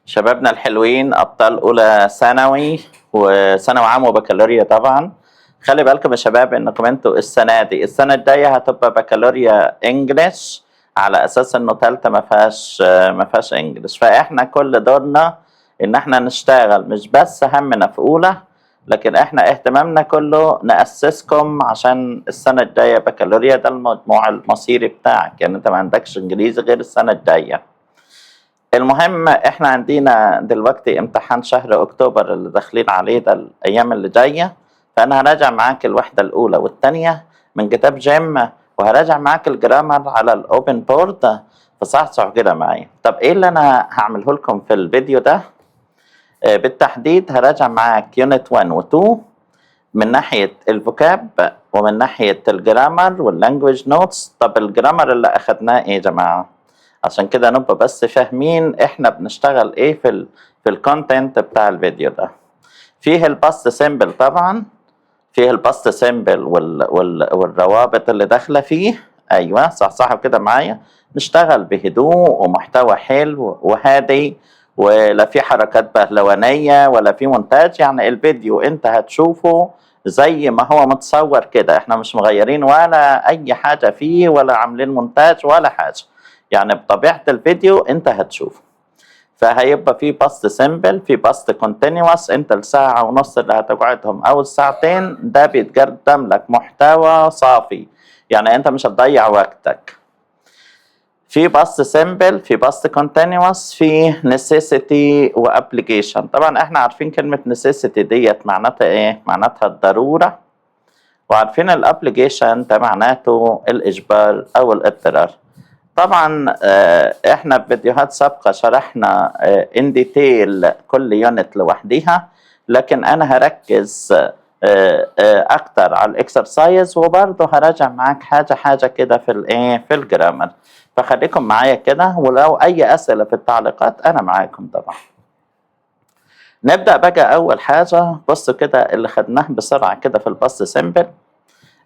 شبابنا الحلوين، ابطال اولى ثانوي وثانوي عام وبكالوريا. طبعا خلي بالكم يا شباب انكم انتوا السنة دي، السنة الجاية هتبقى بكالوريا English، على اساس انه ثالثة ما فيهاش English. فاحنا كل دورنا ان احنا نشتغل، مش بس همنا في اولى، لكن احنا اهتمامنا كله نأسسكم عشان السنة الجاية بكالوريا. ده المجموع المصيري بتاعك، يعني انت ما عندكش انجليزي غير السنة الجايه. المهم احنا عندنا دلوقتي امتحان شهر اكتوبر اللي داخلين عليه ده الايام اللي جايه، فانا هراجع معاك الوحدة الاولى والثانية من كتاب جيم، وهراجع معاك ال grammar على ال open board. فصحصحوا كده معايا. طب ايه اللي انا هعمله لكم في الفيديو ده؟ بالتحديد هراجع معاك unit 1 و 2 من ناحية ال vocab ومن ناحية ال grammar وال language notes. طب ال grammar اللي اخدناه ايه يا جماعه؟ عشان كده نبقى بس فاهمين احنا بنشتغل ايه في ال content بتاع الفيديو ده. فيه ال past simple طبعا، فيه ال past simple والروابط اللي داخله فيه. ايوه، صح صح كده معايا. نشتغل بهدوء ومحتوى حلو وهادي، ولا في حركات بهلوانيه ولا في مونتاج. يعني الفيديو انت هتشوفه زي ما هو متصور كده، احنا مش مغيرين ولا اي حاجة فيه ولا عاملين مونتاج ولا حاجه، يعني بطبيعة الفيديو انت هتشوفه. فهيبقى في past simple، في past continuous. انت الساعة ونص اللي هتقعدهم او الساعتين ده بيتقدم لك محتوى صافي، يعني انت مش هتضيع وقتك. في past simple، في past continuous، في necessity و obligation. طبعا احنا عارفين كلمة necessity ديت معناتها ايه؟ معناتها الضرورة. وعارفين ال obligation ده معناته الاجبار او الاضطرار. طبعا احنا في فيديوهات سابقة شرحنا in detail كل unit لوحديها، لكن انا هركز اكتر على ال exercise، وبرضه هراجع معاك حاجة حاجة كده في الايه؟ في ال grammar. فخليكم معايا كده، ولو اي اسئلة في التعليقات انا معاكم طبعا. نبدأ بقى. اول حاجة، بصوا كده اللي خدناه بسرعة كده في ال past simple.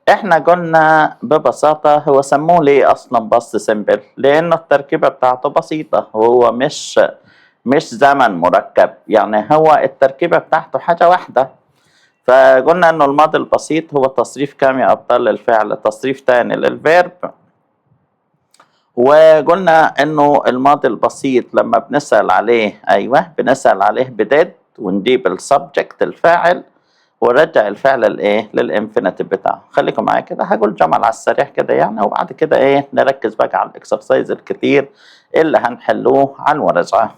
احنا قلنا ببساطة هو سموه ليه اصلا past simple؟ لانه التركيبة بتاعته بسيطة، هو مش زمن مركب، يعني هو التركيبة بتاعته حاجة واحدة. فقلنا انه الماضي البسيط هو تصريف كام يا ابطال للفعل؟ تصريف تاني لل verb. وقلنا انه الماضي البسيط لما بنسأل عليه، ايوه، بنسأل عليه ب did ونجيب ال subject الفاعل ونرجع الفعل الايه؟ لل infinitive بتاعه. خليكم معايا كده، هقول جمل على السريع كده يعني، وبعد كده ايه؟ نركز بقى على ال exercise الكتير اللي هنحلوه على المراجعه.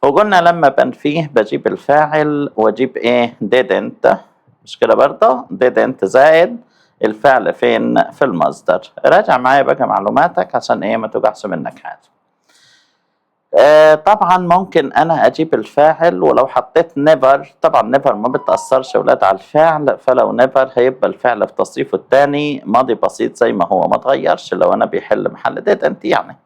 وقلنا لما بنفيه بجيب الفاعل واجيب ايه؟ didn't، مش كده برضه؟ didn't زائد الفعل فين؟ في المصدر. راجع معايا بقى معلوماتك عشان ايه؟ ما توقعش منك حاجه. طبعا ممكن انا اجيب الفاعل ولو حطيت never، طبعا never ما بتاثرش ولاد على الفعل، فلو never هيبقى الفعل في تصريفه الثاني ماضي بسيط زي ما هو، ما تغيرش لو انا بيحل محل didn't يعني.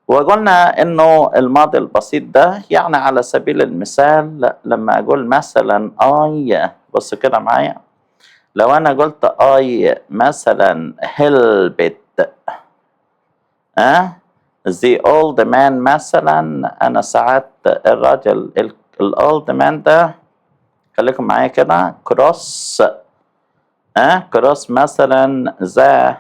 وقلنا انه الماضي البسيط ده يعني على سبيل المثال لما اقول مثلا I، بص كده معايا، لو انا قلت I مثلا helped the old man مثلا، انا ساعدت الراجل ال old man ده، خليكم معايا كده، cross مثلا the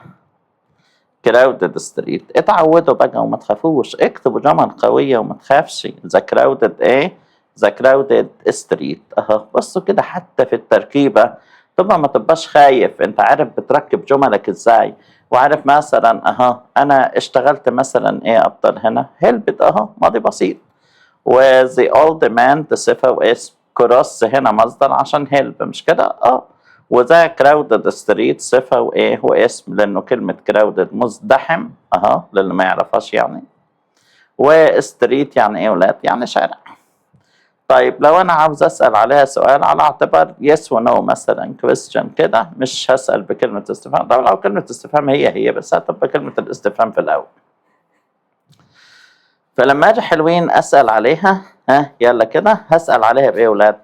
crowded street. اتعودوا بقى وما تخافوش، اكتبوا جمل قوية وما تخافش. the crowded ايه؟ the crowded street اهو. بصوا كده، حتى في التركيبة طبعا ما تبقاش خايف، انت عارف بتركب جملك ازاي، وعارف مثلا اهو انا اشتغلت مثلا ايه ابطال هنا؟ helped اهو، ماضي بسيط، و the old man ده صفة واسم، cross هنا مصدر عشان help، مش كده؟ و the crowded street صفة وايه؟ واسم، لانه كلمة crowded مزدحم اهو للي ما يعرفهاش يعني، و street يعني ايه ولاد؟ يعني شارع. طيب لو انا عاوز اسال عليها سؤال على اعتبار yes و no مثلا question كده، مش هسال بكلمه استفهام. طبعا لو كلمة استفهام هي هي، بس هتبقى كلمة الاستفهام في الاول. فلما اجي حلوين اسال عليها، ها يلا كده، هسال عليها بايه يا ولاد؟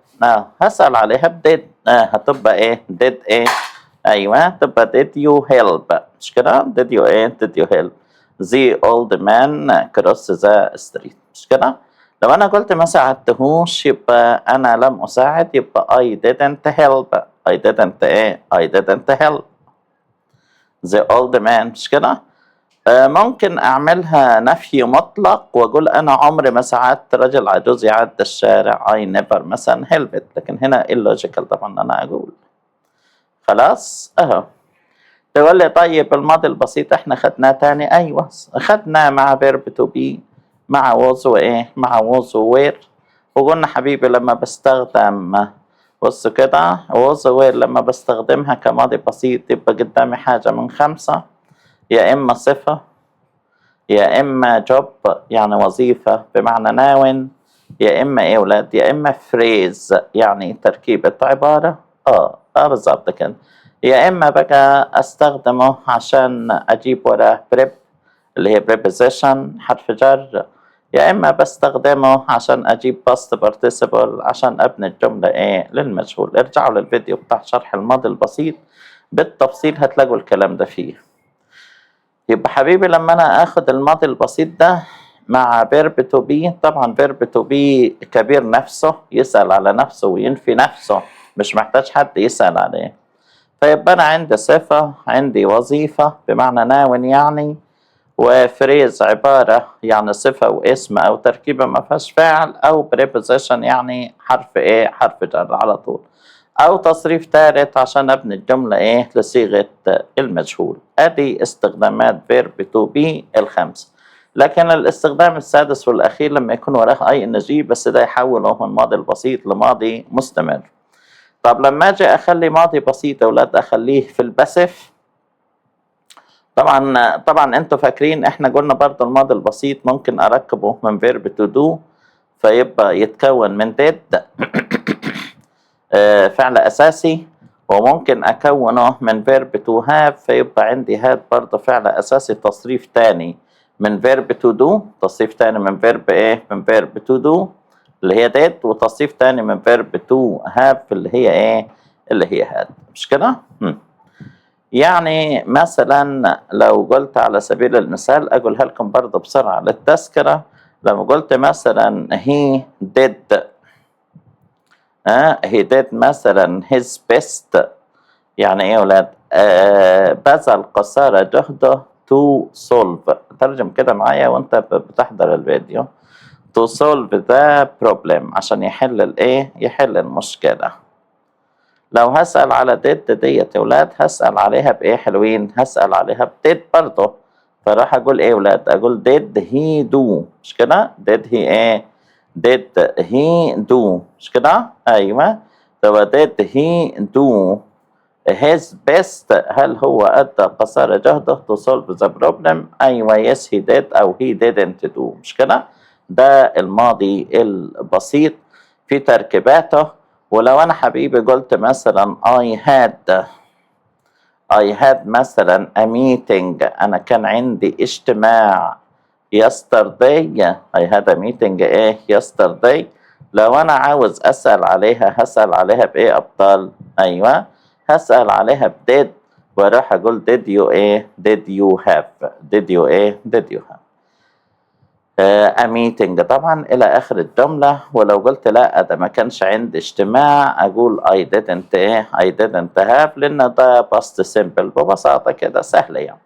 هسال عليها ب did. هتبقى ايه؟ did ايه؟ ايوه، تبقى did you help، مش كده؟ did you ايه؟ did you help the old man cross the street، مش كده؟ لو انا قلت ما ساعدتهوش يبقى انا لم اساعد، يبقى I didn't help. I didn't ايه؟ I didn't help the old man، مش كده؟ ممكن اعملها نفي مطلق واقول انا عمري ما ساعدت رجل عجوز يعدي الشارع، I never مثلا helped، لكن هنا illogical طبعا انا اقول. خلاص اهو. تقول لي طيب الماضي البسيط احنا خدناه تاني؟ ايوه، خدناه مع verb to be، مع was وايه؟ مع was were. وقلنا حبيبي لما بستخدم، بص كده، was were لما بستخدمها كماضي بسيط يبقى قدامي حاجة من خمسة: يا إما صفة، يا إما job يعني وظيفة بمعنى noun، يا إما إيه يا ولاد؟ يا إما phrase يعني تركيبة عبارة، بالظبط كده، يا إما بقى أستخدمه عشان أجيب وراه prep اللي هي preposition حرف جر، يا إما بستخدمه عشان أجيب past participle عشان أبني الجملة إيه؟ للمجهول. ارجعوا للفيديو بتاع شرح الماضي البسيط بالتفصيل، هتلاقوا الكلام ده فيه. يبقى حبيبي لما انا اخد الماضي البسيط ده مع verb to be، طبعا verb to be كبير نفسه، يسأل على نفسه وينفي نفسه، مش محتاج حد يسأل عليه. فيبقى انا عندي صفة، عندي وظيفة بمعنى noun يعني، و phrase عبارة يعني صفة واسم أو تركيبة ما فيهاش فاعل، أو preposition يعني حرف إيه؟ حرف جر على طول، أو تصريف ثالث عشان أبني الجملة إيه؟ لصيغة المجهول. أدي استخدامات verb to be الخمسة. لكن الاستخدام السادس والأخير لما يكون وراه ing، بس ده يحوله من ماضي البسيط لماضي مستمر. طب لما اجي اخلي ماضي بسيط يا اولاد اخليه في ال passive، طبعا طبعا انتوا فاكرين احنا قلنا برضو الماضي البسيط ممكن اركبه من verb to do فيبقى يتكون من did فعل اساسي، وممكن اكونه من verb to have فيبقى عندي had برضه فعل اساسي، تصريف تاني من verb to do، تصريف تاني من verb ايه؟ من verb to do اللي هي did، وتصريف تاني من verb to have اللي هي ايه؟ اللي هي had، مش كده؟ يعني مثلا لو قلت على سبيل المثال، اقولها لكم برضه بسرعة للتذكرة، لو قلت مثلا he did he did مثلا his best، يعني ايه يا ولاد؟ بذل قصارى جهده to solve، ترجم كده معايا وانت بتحضر الفيديو، to solve the problem عشان يحل الايه؟ يحل المشكلة. لو هسأل على did ديت يا ولاد هسأل عليها بإيه حلوين؟ هسأل عليها ب did برضه. فراح أقول إيه يا ولاد؟ أقول did he do، مش كده؟ did he إيه؟ did he do، مش كده؟ أيوه. طب did he do his best، هل هو أدى قصارى جهده to solve the problem؟ أيوه، yes he did أو he didn't do، مش كده؟ ده الماضي البسيط في تركيباته. ولو أنا حبيبي قلت مثلا I had مثلا a meeting، أنا كان عندي اجتماع yesterday، I had a meeting إيه؟ yesterday. لو أنا عاوز أسأل عليها هسأل عليها بإيه أبطال؟ أيوه، هسأل عليها ب did، واروح أقول did you إيه؟ did you have، did you إيه؟ did you have a meeting طبعا إلى آخر الجملة. ولو قلت لا ده ما كانش عندي اجتماع أقول I didn't إيه؟ I didn't have، لأن ده past simple ببساطة كده، سهلة يعني.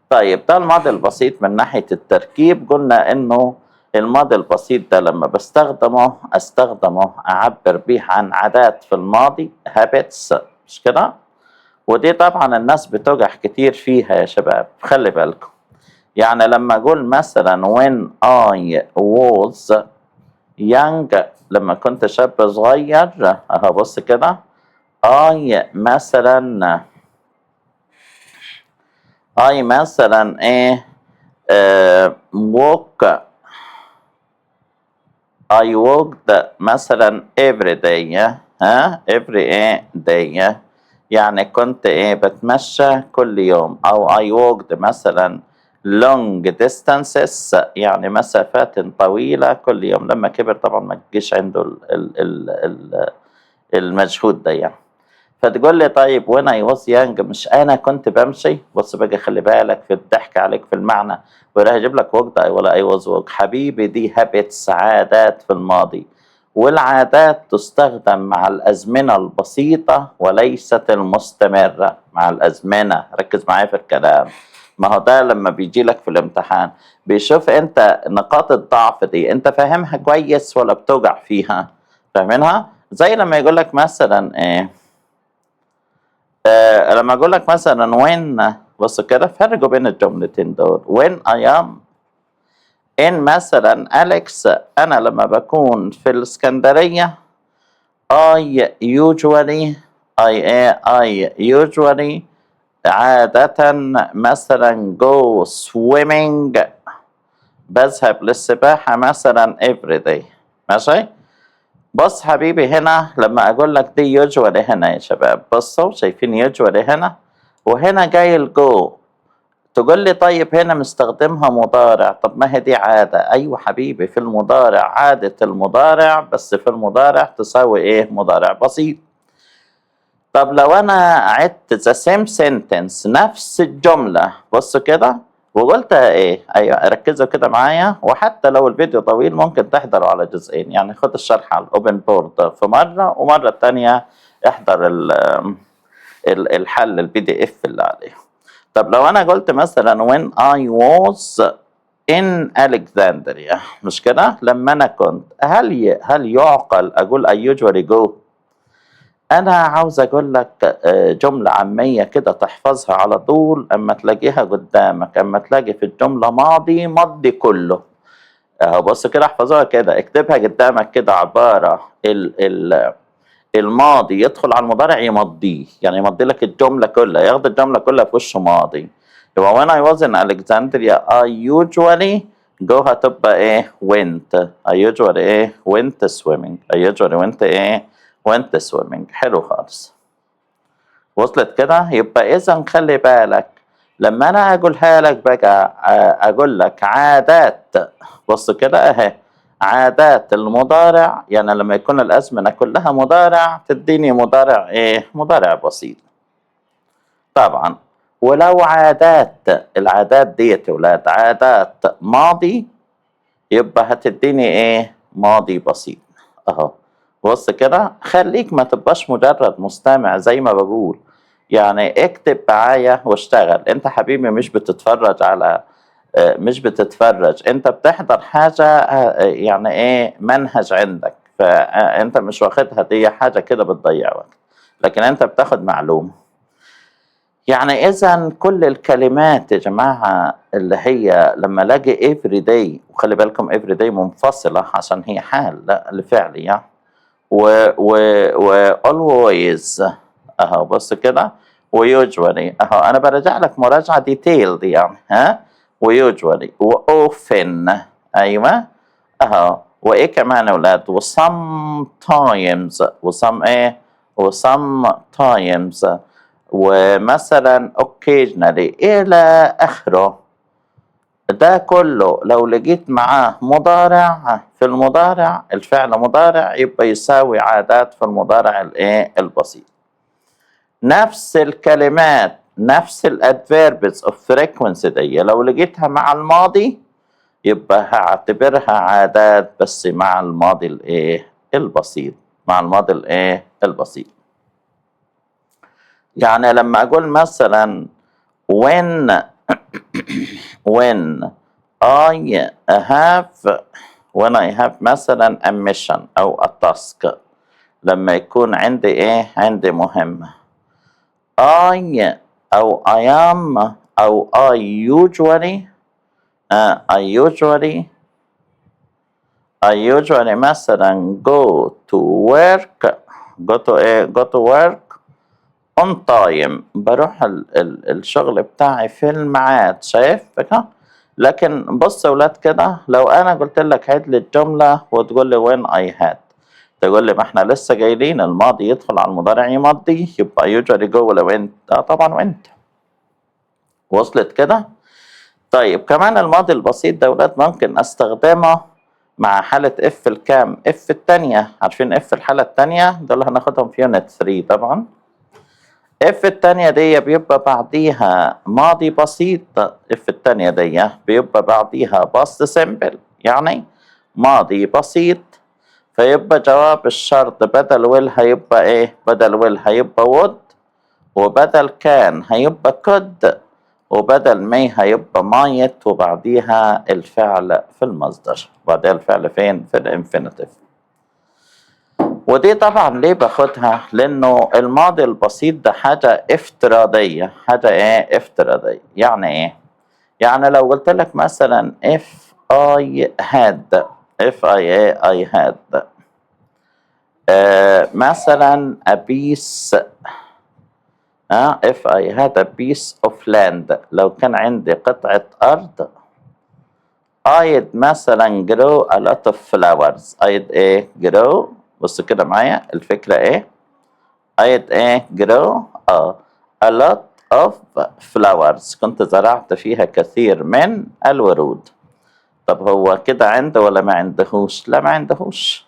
طيب ده الماضي البسيط من ناحية التركيب. قلنا إنه الماضي البسيط ده لما بستخدمه استخدمه أعبر به عن عادات في الماضي، habits، مش كده؟ ودي طبعا الناس بتقع كتير فيها يا شباب، خلي بالكم. يعني لما أقول مثلا when I was young، لما كنت شاب صغير، أهو بص كده، I مثلا إيه walk، I walked مثلا every day، ها، every ايه؟ day، يعني كنت ايه؟ بتمشى كل يوم، او I walked مثلا long distances يعني مسافات طويلة كل يوم. لما كبر طبعا ما تجيش عنده ال ال ال ال المجهود ده يعني. فتقول لي طيب when I was young، مش انا كنت بمشي؟ بص بقى، خلي بالك في الضحك عليك في المعنى، وراح يجيب لك walked I ولا I was walk. حبيبي، دي habits، عادات في الماضي، والعادات تستخدم مع الأزمنة البسيطة وليست المستمرة. مع الأزمنة، ركز معايا في الكلام، ما هو ده لما بيجي لك في الامتحان بيشوف انت نقاط الضعف دي انت فاهمها كويس ولا بتوجع فيها. فاهمينها؟ زي لما يقول لك مثلا ايه، لما اقول لك مثلا when، بص كده، فرقوا بين الجملتين دول: when I am in مثلا أليكس، أنا لما بكون في الإسكندرية، I usually I I usually عادة مثلا go swimming، بذهب للسباحة مثلا every day. ماشي؟ بص حبيبي، هنا لما اقول لك دي usually، هنا يا شباب، بصوا، شايفين usually هنا وهنا جاي ال go. تقول لي طيب هنا مستخدمها مضارع، طب ما هي دي عادة. ايوه حبيبي، في المضارع، عادة المضارع، بس في المضارع تساوي ايه؟ مضارع بسيط. طب لو انا عدت the same sentence، نفس الجملة، بص كده، وقلتها ايه؟ ايوه، ركزوا كده معايا، وحتى لو الفيديو طويل ممكن تحضره على جزئين، يعني خد الشرح على ال open board في مرة، ومرة تانية احضر الحل ال PDF اللي عليه. طب لو انا قلت مثلا when I was in Alexandria، مش كده؟ لما انا كنت، هل يعقل اقول I usually go؟ انا عاوز اقول لك جملة عامية كده تحفظها على طول اما تلاقيها قدامك: اما تلاقي في الجملة ماضي، ماضي كله. اهو، بص كده، احفظوها كده، اكتبها قدامك كده عبارة: ال ال الماضي يدخل على المضارع يمضيه، يعني يمضي لك الجملة كلها، ياخد الجملة كلها في وشه ماضي. يبقى when I was in Alexandria I usually go هتبقى ايه؟ went. I usually ايه؟ went swimming. I usually went ايه؟ went swimming. حلو خالص، وصلت كده؟ يبقى اذا خلي بالك لما انا اقولها لك بقى، اقول لك عادات، بص كده اهي، عادات المضارع، يعني لما يكون الازمنه كلها مضارع تديني مضارع ايه؟ مضارع بسيط طبعا. ولو عادات، العادات ديت يا ولاد عادات ماضي، يبقى هتديني ايه؟ ماضي بسيط. اهو، بص كده، خليك ما تبقاش مجرد مستمع زي ما بقول، يعني اكتب معايا واشتغل. انت حبيبي مش بتتفرج على مش بتتفرج، انت بتحضر حاجة يعني ايه؟ منهج عندك، فانت مش واخدها دي حاجة كده بتضيع وقت، لكن انت بتاخد معلومة. يعني اذا كل الكلمات يا جماعة اللي هي لما الاقي every day، وخلي بالكم every day منفصلة عشان هي حال لا لفعل يعني، و always اهو، بص كده، و usually اهو، انا براجع لك مراجعة detailed يعني، ها، و usually و often، ايوه اهو، وايه كمان يا اولاد؟ و sometimes، و some ايه؟ و sometimes، ومثلا occasionally الى اخره، ده كله لو لقيت معاه مضارع، في المضارع الفعل مضارع، يبقى يساوي عادات في المضارع الايه؟ البسيط. نفس الكلمات، نفس ال adverbs of frequency دي، لو لقيتها مع الماضي يبقى هعتبرها عادات بس مع الماضي الايه؟ البسيط. مع الماضي الايه؟ البسيط. يعني لما اقول مثلا when I have when I have مثلا a mission أو a task، لما يكون عندي إيه؟ عندي مهمة، I أو I am أو I usually مثلا go to work، go to إيه؟ go to work on time، بروح ال ال الشغل بتاعي في الميعاد. شايف بقى؟ لكن بص يا ولاد كده، لو انا قلت لك عيد لي الجمله وتقول لي when I had، تقول لي ما احنا لسه قايلين الماضي يدخل على المضارع يمضي، يبقى usually go ولا went؟ اه طبعا went. وصلت كده؟ طيب، كمان الماضي البسيط ده ولاد ممكن استخدمه مع حالة if الكام؟ if التانية. عارفين if الحالة التانية؟ دول هناخدهم في unit 3 طبعا. if التانية دي بيبقى بعديها ماضي بسيط. if التانية دي بيبقى بعديها past simple، يعني ماضي بسيط. فيبقى جواب الشرط بدل will هيبقى ايه؟ بدل will هيبقى would، وبدل can هيبقى could، وبدل may هيبقى might، وبعديها الفعل في المصدر. وبعديها الفعل فين؟ في ال infinitive. ودي طبعا ليه باخدها؟ لانه الماضي البسيط ده حاجة افتراضية. حاجة ايه؟ افتراضية. يعني ايه؟ يعني لو قلت لك مثلا if I had، if I ايه I had مثلا a piece if I had a piece of land، لو كان عندي قطعة أرض، I'd مثلا grow a lot of flowers. I'd ايه؟ grow. بص كده معايا، الفكرة ايه؟ I'd ايه؟ grow a lot of flowers، كنت زرعت فيها كثير من الورود. طب هو كده عنده ولا ما عندهوش؟ لا، ما عندهوش.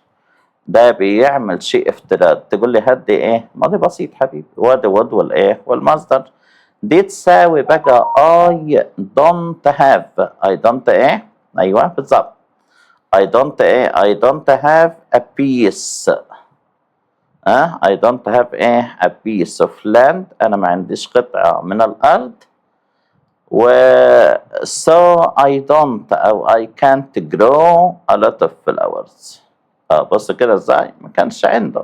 ده بيعمل شيء افتراض. تقول لي had ايه؟ ماضي بسيط حبيبي، وادي would والايه؟ والمصدر. دي تساوي بقى I don't have، I don't ايه؟ ايوه بالظبط، I don't ايه؟ I don't have a piece I don't have ايه؟ a piece of land، انا ما عنديش قطعة من الارض، و so I don't او I can't grow a lot of flowers. بص كده ازاي، ما كانش عنده.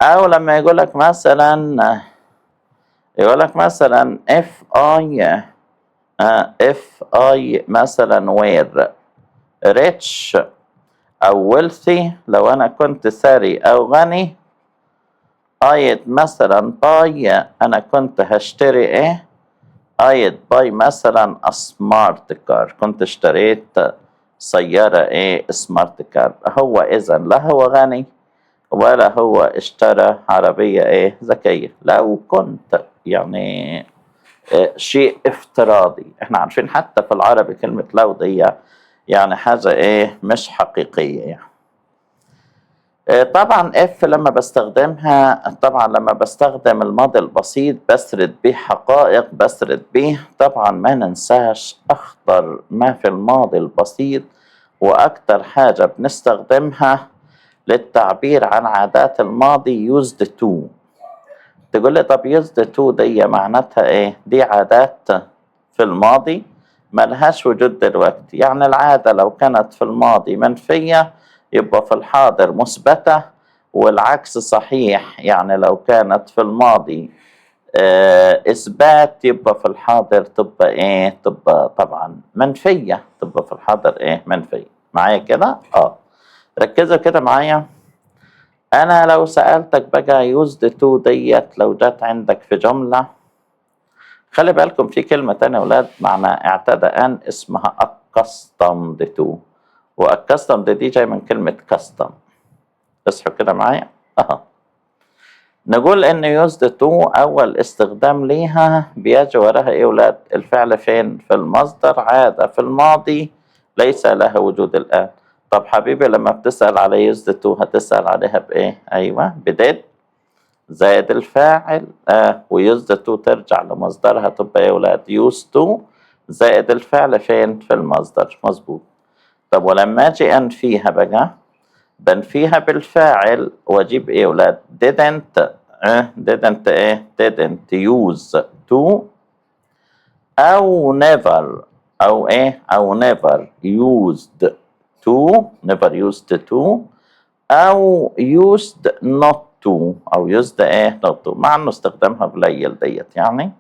او لما يقول لك مثلا if I مثلا were rich او wealthy، لو انا كنت ثري او غني، I'd مثلا buy، انا كنت هشتري ايه؟ I'd buy مثلا a smart car، كنت اشتريت سيارة ايه؟ smart car. هو اذا لا هو غني ولا هو اشترى عربية ايه؟ ذكية. لو كنت يعني شيء افتراضي. احنا عارفين حتى في العربي كلمة لو دي يعني حاجة ايه؟ مش حقيقية يعني. طبعا if لما بستخدمها، طبعا لما بستخدم الماضي البسيط بسرد به حقائق، بسرد به. طبعا ما ننساش اخطر ما في الماضي البسيط واكتر حاجة بنستخدمها للتعبير عن عادات الماضي used to. تقول لي طب used to دي معناتها ايه؟ دي عادات في الماضي ملهاش وجود دلوقتي. يعني العادة لو كانت في الماضي منفية يبقى في الحاضر مثبتة، والعكس صحيح. يعني لو كانت في الماضي إثبات يبقى في الحاضر تبقى إيه؟ تبقى طبعا منفية. تبقى في الحاضر إيه؟ منفية. معايا كده؟ ركزوا كده معايا. أنا لو سألتك بقى used to ديت لو جت عندك في جملة، خلي بالكم في كلمة تانية يا أولاد معنى اعتاد أن اسمها accustomed to، و accustomed دي جاي من كلمة custom. اصحوا كده معايا اهو. نقول ان used to اول استخدام ليها بيجي وراها ايه ولاد؟ الفعل فين؟ في المصدر. عادة في الماضي ليس لها وجود الان. طب حبيبي، لما بتسأل على used to هتسأل عليها بايه؟ ايوه، ب did زائد الفاعل و used to ترجع لمصدرها، تبقى ايه ولاد؟ used to زائد الفعل فين؟ في المصدر، مظبوط. طب ولما اجي انفيها بقى، بنفيها بالفاعل واجيب ايه ولاد؟ didn't didn't ايه؟ didn't use to او never او ايه؟ او never used to، never used to او used not to، او used ايه؟ not to، مع انه استخدامها قليل ديت. يعني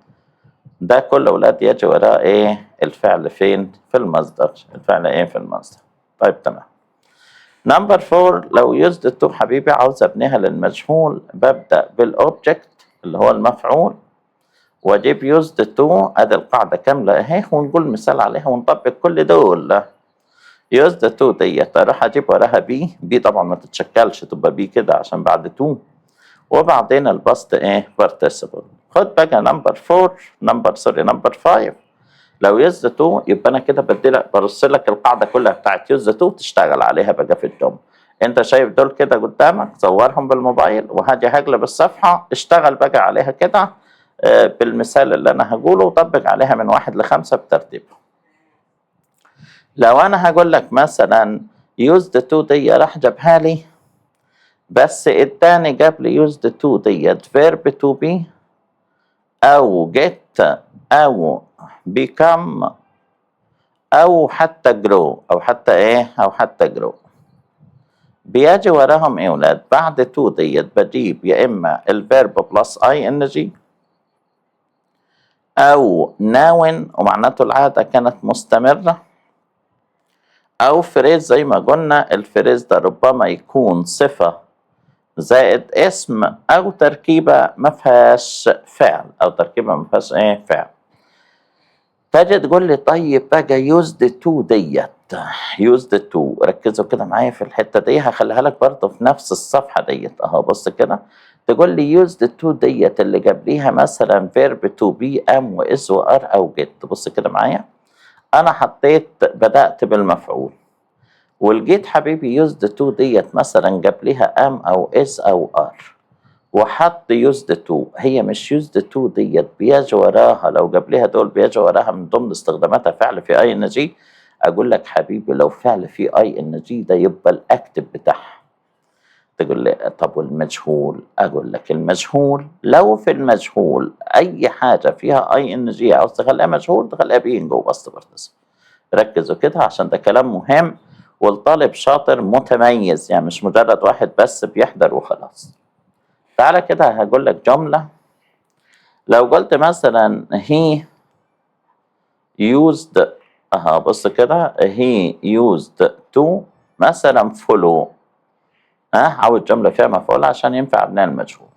ده كل اولاد يجي وراه ايه؟ الفعل فين؟ في المصدر. الفعل ايه؟ في المصدر. طيب تمام. number 4، لو used to حبيبي عاوز ابنيها للمجهول، ببدأ بال object اللي هو المفعول واجيب used to. ادي القاعدة كاملة اهي، ونقول مثال عليها ونطبق كل دول. used to ديت اروح اجيب وراها be. be طبعا ما تتشكلش، تبقى be كده عشان بعد to، وبعدين ال past ايه؟ participle. خد بقى number 4، number sorry، number 5، لو used to يبقى انا كده بدي لك، برص لك القاعده كلها بتاعت used to تشتغل عليها بقى في الجمله. انت شايف دول كده قدامك، صورهم بالموبايل وهاجي هقلب الصفحه، اشتغل بقى عليها كده بالمثال اللي انا هقوله، وطبق عليها من 1 ل5 بترتيبهم. لو انا هقول لك مثلا used to دي، راح جابها لي، بس التاني جاب لي used to ديت verb to be او get او become او حتى grow، او حتى ايه؟ او حتى grow. بيجي وراهم ايه يا ولاد؟ بعد to ديت بجيب يا اما ال verb plus ing او noun ومعناته العادة كانت مستمره، او phrase. زي ما قلنا، ال phrase ده ربما يكون صفة زائد اسم، او تركيبه ما فيهاش فعل، او تركيبه ما فيهاش ايه؟ فعل. تجي تقول لي طيب بقى used to ديت، used to، ركزوا كده معايا في الحتة دي، هخليها لك برضه في نفس الصفحة ديت اهو. بص كده، تقول لي used to ديت اللي جاب ليها مثلا verb to be، am و is و are او get. بص كده معايا، انا حطيت، بدات بالمفعول ولقيت حبيبي used to ديت مثلا جاب ليها am او is او are وحط used to. هي مش used to ديت بيجي وراها، لو جاب لها دول بيجي وراها من ضمن استخداماتها فعل في ing؟ اقول لك حبيبي لو فعل في ing ده يبقى ال active بتاعها. تقول لي طب والمجهول؟ اقول لك المجهول، لو في المجهول اي حاجة فيها ing عاوز تخليها مجهول تخليها being و past participle. ركزوا كده عشان ده كلام مهم، والطالب شاطر متميز، يعني مش مجرد واحد بس بيحضر وخلاص. تعالى كده هقول لك جملة، لو قلت مثلا he used، اها بص كده، he used to مثلا follow، ها، عاوز جملة فيها مفعول عشان ينفع ابناء المجهول.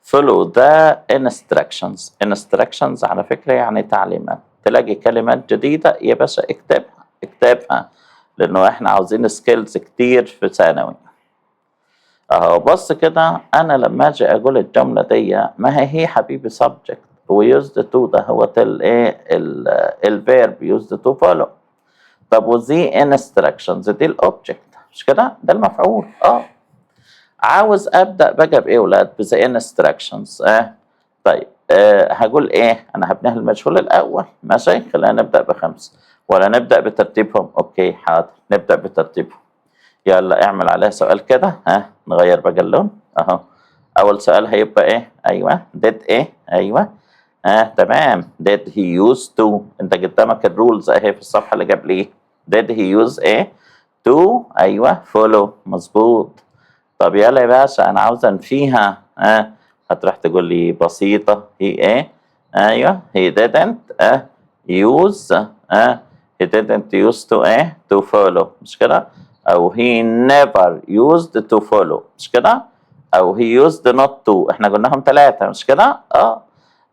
follow the instructions. instructions على فكرة يعني تعليمات. تلاقي كلمات جديدة يا باشا اكتبها، اكتبها، لأنه احنا عاوزين skills كتير في ثانوي. اهو بص كده، انا لما اجي اقول الجملة دي، ما هي he حبيبي subject و used to ده هو الايه؟ ال verb used to follow. طب و the instructions دي ال object، مش كده؟ ده المفعول. عاوز ابدا بقى بايه يا ولاد؟ ب the instructions. طيب، هقول ايه؟ انا هبنيها المجهول الاول، ماشي؟ خلينا نبدا ب5 ولا نبدا بترتيبهم؟ okay حاضر، نبدا بترتيبهم. يلا اعمل عليها سؤال كده. ها، نغير بقى اللون اهو. اول سؤال هيبقى ايه؟ ايوه، did ايه؟ ايوه، تمام، did he use to. انت قدامك ال rules اهي في الصفحة اللي قبليه. did he use ايه؟ to، ايوه، follow، مظبوط. طب يلا يا باشا، انا عاوز انفيها. هتروح تقول لي بسيطه، he ايه؟ ايوه، he didn't use، he didn't use to ايه؟ to follow، مش كده؟ او he never used to follow، مش كده؟ او he used not to. احنا قلناهم ثلاثة، مش كده؟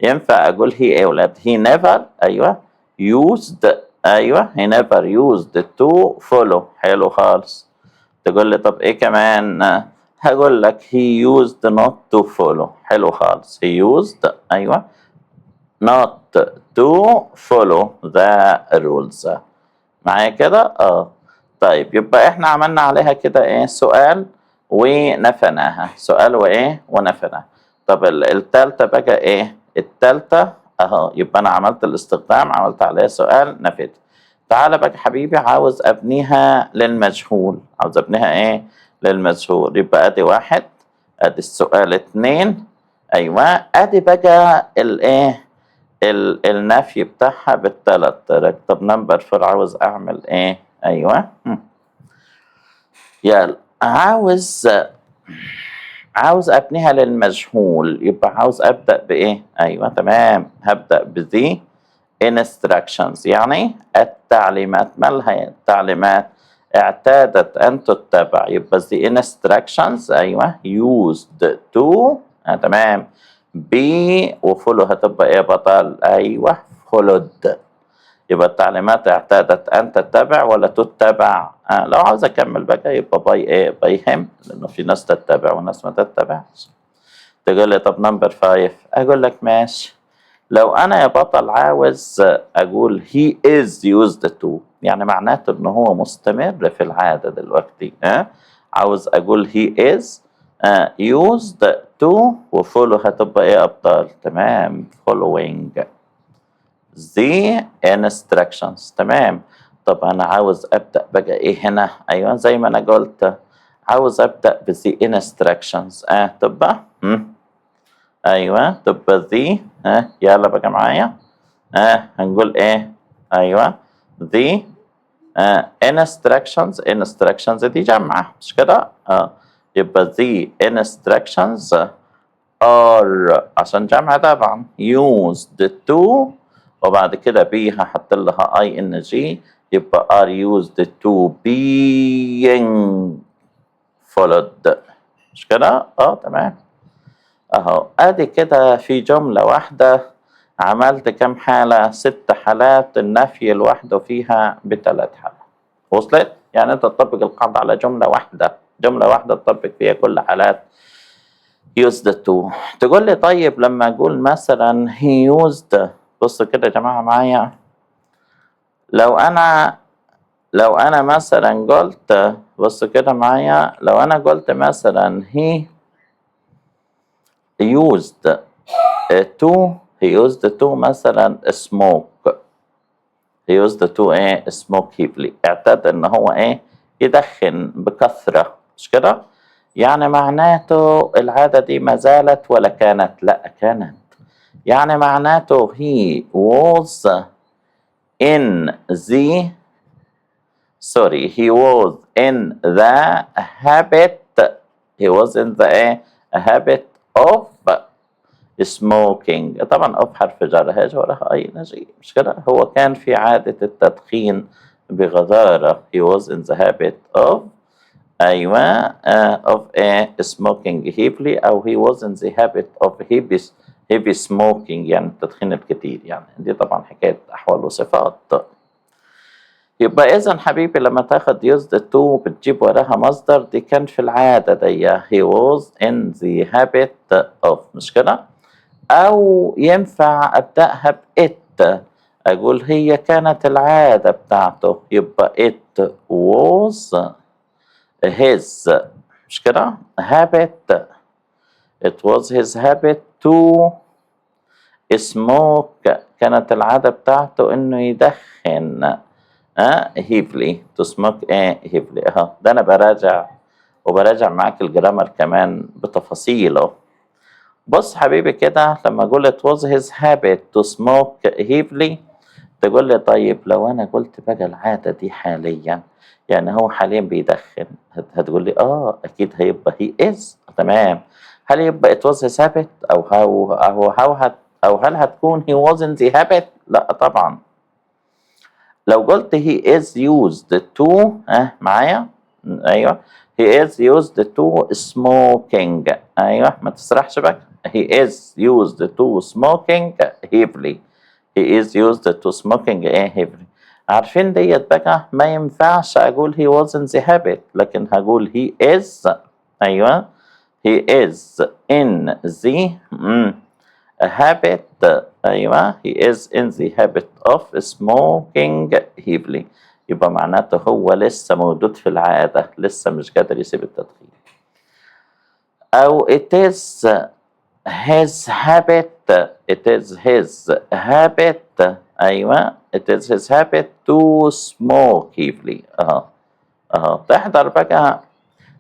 ينفع اقول he ايه يا ولاد؟ he never، ايوه، used، ايوه، he never used to follow. حلو خالص. تقول لي طب ايه كمان؟ هقول لك he used not to follow. حلو خالص، he used، ايوه، not to follow the rules. معايا كده؟ طيب، يبقى احنا عملنا عليها كده ايه؟ سؤال ونفناها، سؤال وايه؟ ونفناها. طب التالتة بقى ايه؟ التالتة اهو. يبقى انا عملت الاستخدام، عملت عليها سؤال، نفيت. تعالى بقى حبيبي، عاوز ابنيها للمجهول. عاوز ابنيها ايه؟ للمجهول. يبقى ادي 1، ادي السؤال 2، ايوه، ادي بقى الايه؟ النفي بتاعها بالثلاث طرق. طب number 4 عاوز اعمل ايه؟ ايوه، يلا، عاوز ابنيها للمجهول، يبقى عاوز ابدا بايه؟ ايوه تمام، هبدا ب the instructions يعني التعليمات. مالها التعليمات؟ اعتادت ان تتبع. يبقى the instructions، ايوه، used to، تمام، be و follow هتبقى ايه يا بطل؟ ايوه، followed. يبقى التعليمات اعتادت ان تتبع ولا تتبع؟ لو عاوز اكمل بقى يبقى by ايه؟ by him، لانه في ناس تتبع وناس ما تتبعش. تقول لي طب number 5؟ اقول لك ماشي. لو انا يا بطل عاوز اقول he is used to، يعني معناته ان هو مستمر في العادة دلوقتي. عاوز اقول he is used to و follow هتبقى ايه يا ابطال؟ تمام، following the instructions. تمام. طب انا عاوز ابدا بقى ايه هنا؟ ايوه، زي ما انا قلت، عاوز ابدا ب the instructions. تبقى ايوه، تبقى the يلا بقى معايا، هنقول ايه؟ ايوه، the instructions. instructions دي جمع، مش كده؟ يبقى the instructions are، عشان جمع طبعا، used to وبعد كده be هحط لها ing، يبقى are used to being followed، مش كده؟ اه تمام. اهو ادي كده في جملة واحدة عملت كم حالة؟ ست حالات. النفي لوحده فيها بثلاث حالات. وصلت؟ يعني انت تطبق القاعدة على جملة واحدة، جملة واحدة تطبق فيها كل حالات used to. تقول لي طيب لما اقول مثلا he used، بصوا كده يا جماعة معايا، لو انا مثلا قلت، بصوا كده معايا، لو انا قلت مثلا he used to مثلا smoke، he used to ايه؟ smoke heavily. اعتاد ان هو ايه؟ يدخن بكثرة، مش كده؟ يعني معناته العادة دي ما زالت ولا كانت؟ لا، كانت. يعني معناته he was in the sorry he was in the habit، he was in the ايه؟ habit of smoking. طبعا of حرف جر هيجي وراها ing، مش كده؟ هو كان في عادة التدخين بغزارة. he was in the habit of، أيوة، of ايه؟ smoking heavily، أو he was in the habit of heavy heavy smoking، يعني التدخين الكتير. يعني دي طبعا حكاية أحوال وصفات. يبقى إذا حبيبي لما تاخد used to بتجيب وراها مصدر، دي كان في العادة دي، he was in the habit of، مش كده؟ أو ينفع أبدأها ب it، أقول هي كانت العادة بتاعته، يبقى it was his، مش كده؟ habit، it was his habit to smoke، كانت العادة بتاعته إنه يدخن heavily، to smoke ايه؟ heavily. اهو ده انا براجع وبراجع معاك ال grammar كمان بتفاصيله. بص حبيبي كده، لما اقول it was his habit to smoke heavily، تقول لي طيب لو انا قلت بقى العادة دي حاليا، يعني هو حاليا بيدخن، هتقول لي اه اكيد هيبقى he is. تمام. هل يبقى it was his habit او how او how هت او هل هتكون he was in the habit؟ لا طبعا. لو قلت he is used to، معايا؟ ايوه، he is used to smoking. ايوه، ما تسرحش بقى. he is used to smoking heavily، he is used to smoking ايه؟ heavily. عارفين ديت بقى ما ينفعش اقول he was in the habit، لكن هقول he is، ايوه، he is in the habit، ايوه، he is in the habit of smoking heavily. يبقى معناته هو لسه موجود في العادة، لسه مش قادر يسيب التدخين. أو it is his habit، it is his habit، أيوة، it is his habit to smoke heavily. أهو أهو،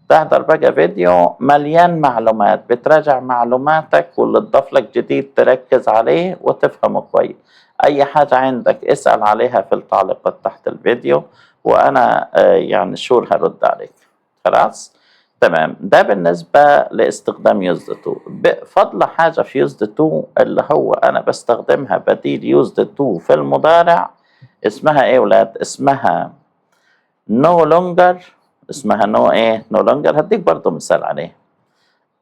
تحضر بقى فيديو مليان معلومات، بتراجع معلوماتك، واللي اتضاف لك جديد تركز عليه وتفهمه كويس. اي حاجة عندك اسأل عليها في التعليقات تحت الفيديو، وانا يعني sure هرد عليك. خلاص، تمام. ده بالنسبة لاستخدام used to. بفضل حاجة في used to اللي هو انا بستخدمها بديل used to في المضارع، اسمها ايه يا ولاد؟ اسمها no longer. اسمها no ايه؟ no longer. هديك برضو مثال عليه،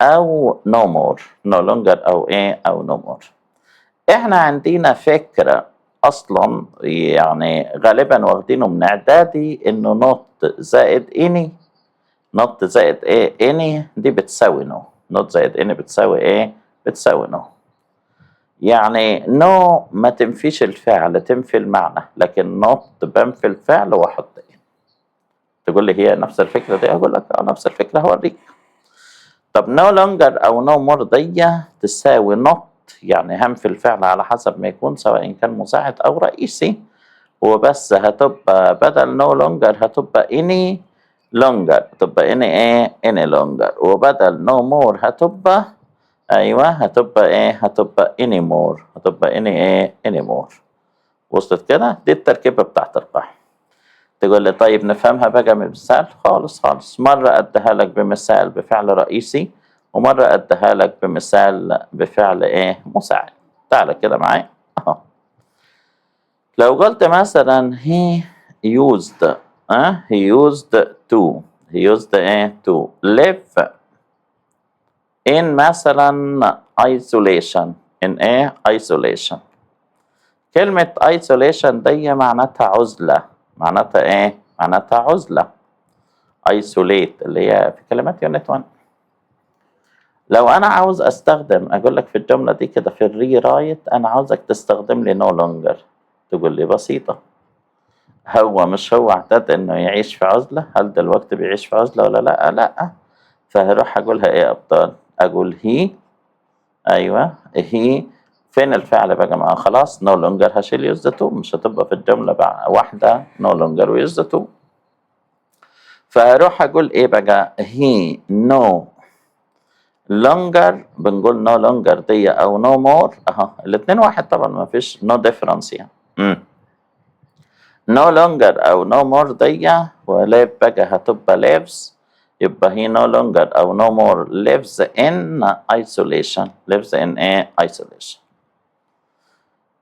او no more. no longer او ايه؟ او no more. احنا عندنا فكرة اصلا، يعني غالبا واخدينه من اعدادي، انه not زائد any، not زائد ايه؟ any دي بتساوي no. not زائد any بتساوي ايه؟ بتساوي no. يعني no ما تنفيش الفعل، تنفي المعنى، لكن not بنفي الفعل واحط any. تقول لي هي نفس الفكرة دي؟ اقول لك اه نفس الفكره، هوريك. طب no longer او no more دي تساوي not، يعني هنفي الفعل على حسب ما يكون، سواء كان مساعد او رئيسي وبس. هتبقى بدل no longer هتبقى any longer، تبقى any ايه؟ any longer. وبدل no more هتبقى، ايوه، هتبقى ايه؟ هتبقى any more، هتبقى any ايه؟ any more. وصلت كده؟ دي التركيبة بتاعت القاعدة. تقول لي طيب نفهمها بقى بمثال؟ خالص خالص. مرة أديها لك بمثال بفعل رئيسي، ومرة أديها لك بمثال بفعل إيه؟ مساعد. تعالى كده معايا أهو. لو قلت مثلا he used he used to، he used ايه؟ to live in مثلا isolation، in ايه؟ isolation. كلمة isolation دي معناتها عزلة. معناتها ايه؟ معناتها عزلة. isolate اللي هي في كلمات unit 1. لو انا عاوز استخدم، اقول لك في الجملة دي كده في ال rewrite انا عاوزك تستخدم لي no longer. تقول لي بسيطة، هو مش هو اعتاد انه يعيش في عزلة؟ هل دلوقتي بيعيش في عزلة ولا لا؟ لا. فهروح اقولها ايه يا ابطال؟ اقول he، ايوه he، فين الفعل بقى؟ ما خلاص no longer، هشيل used to، مش هتبقى في الجملة بقى واحدة no longer و used to. فهروح اقول ايه بقى؟ he no longer، بنقول no longer دي او no more اهو، الاثنين واحد طبعا، ما فيش no difference يعني. No longer او no more دي، و live بقى هتبقى lives. يبقى he no longer او no more lives in isolation، lives in ايه؟ isolation.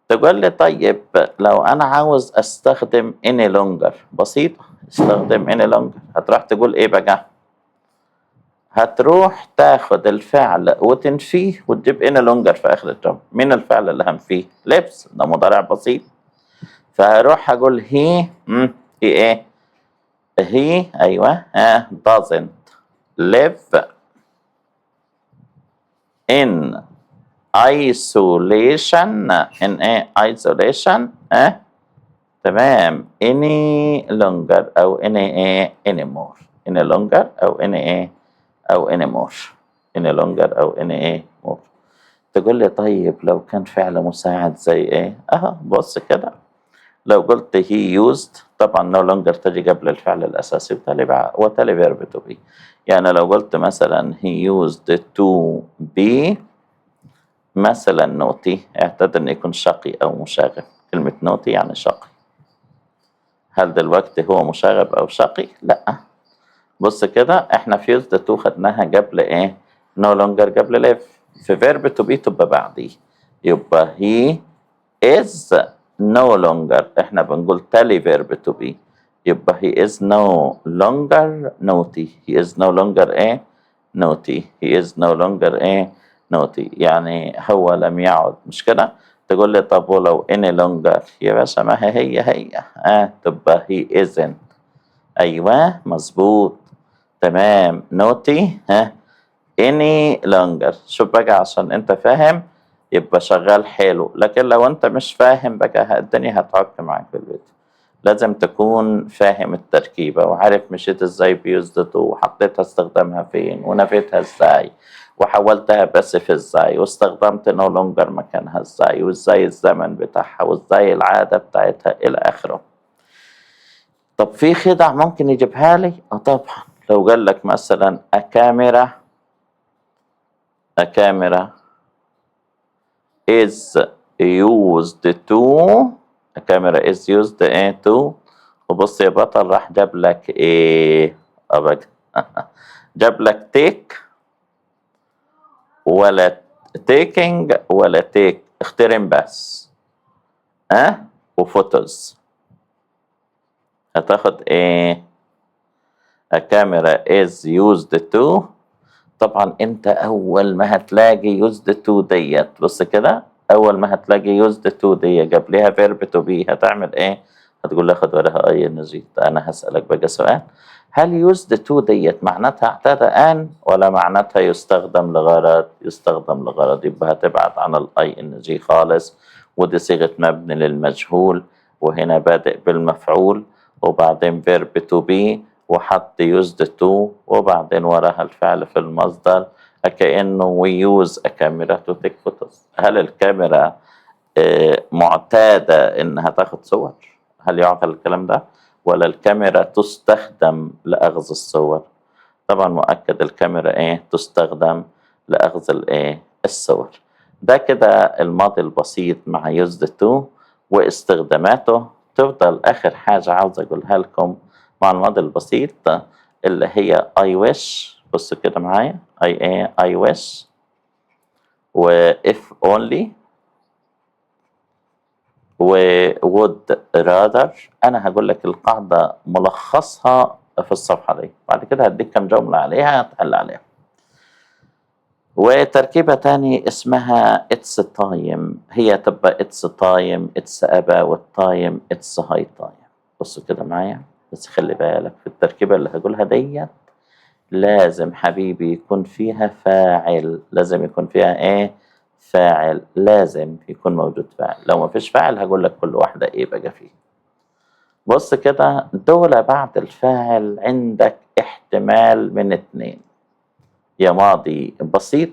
تقول لي طيب لو انا عاوز استخدم any longer؟ بسيطة، استخدم any longer. هتروح تقول ايه بقى؟ هتروح تاخد الفعل وتنفيه وتجيب any longer في اخر الجملة. مين الفعل اللي هنفيه؟ lives، ده مضارع بسيط. فهروح اقول he he ايه؟ he، ايوه، ها، doesn't live in isolation، in ايه؟ isolation. اه تمام، any longer او any ايه؟ any more، any longer او any ايه؟ او any more، any longer او any ايه؟ more. تقول لي طيب لو كان فعل مساعد زي ايه؟ اهو بص كده، لو قلت he used، طبعا no longer تجي قبل الفعل الاساسي وتالي verb to be. يعني لو قلت مثلا he used to be مثلا naughty، اعتاد انه يكون شقي او مشاغب. كلمة naughty يعني شقي. هل دلوقتي هو مشاغب او شقي؟ لا. بص كده، احنا في used to خدناها قبل ايه؟ no longer قبل live، في verb to be تبقى بعديه، يبقى he is no longer، احنا بنقول تالي verb to be، يبقى he is no longer naughty. he is no longer ايه؟ naughty. he is no longer ايه؟ naughty، يعني هو لم يعد، مش كده؟ تقول لي طب ولو any longer؟ يا باشا ما هي هي هي، تبقى he isn't، ايوه مظبوط تمام، naughty ها any longer. شوف بقى، عشان انت فاهم يبقى شغال حلو، لكن لو انت مش فاهم بقى الدنيا هتعك معاك في البيت. لازم تكون فاهم التركيبة وعارف مشيت ازاي ب used to، وحطيتها استخدامها فين، ونفيتها ازاي، وحولتها passive ازاي، واستخدمت no longer مكانها ازاي، وازاي الزمن بتاعها، وازاي العادة بتاعتها، الى اخره. طب في خدع ممكن يجيبها لي؟ اه طبعا. لو قال لك مثلا a camera، a camera is used to، a camera is used ايه؟ to، وبص يا بطل راح جاب لك ايه؟ ابدا، جاب لك take ولا taking ولا take، اختارين بس، ها، و photos. هتاخد ايه؟ A camera is used to. طبعا انت اول ما هتلاقي used to ديت، بص كده، اول ما هتلاقي used to دي جاب لها verb to be هتعمل ايه؟ هتقول لها خد وراها ing. انا هسألك بقى سؤال: هل used to ديت معناتها اعتاد ان ولا معناتها يستخدم لغرض؟ يستخدم لغرض، يبقى هتبعد عن ال ing خالص، ودي صيغة مبني للمجهول، وهنا بادئ بالمفعول وبعدين verb to be وحط used to وبعدين وراها الفعل في المصدر، كأنه we use a camera to take photos. هل الكاميرا معتادة إنها تاخد صور؟ هل يعقل الكلام ده؟ ولا الكاميرا تستخدم لأخذ الصور؟ طبعا مؤكد الكاميرا إيه؟ تستخدم لأخذ الإيه؟ الصور. ده كده الماضي البسيط مع used to واستخداماته. تفضل آخر حاجة عاوز أقولها لكم مع الماضي البسيط اللي هي I wish. بصوا كده معايا، I إيه؟ I wish و if only و would rather. أنا هقول لك القاعدة ملخصها في الصفحة دي، بعد كده هديك كام جملة عليها تحل عليها. وتركيبة تاني اسمها it's time، هي تبقى it's time، it's about time، it's high time. بصوا كده معايا، بس خلي بالك في التركيبة اللي هقولها ديت لازم حبيبي يكون فيها فاعل، لازم يكون فيها ايه؟ فاعل، لازم يكون موجود فاعل. لو ما فيش فاعل هقول لك كل واحدة ايه بقى فيه. بص كده، دول بعد الفاعل عندك احتمال من اتنين، يا ماضي بسيط،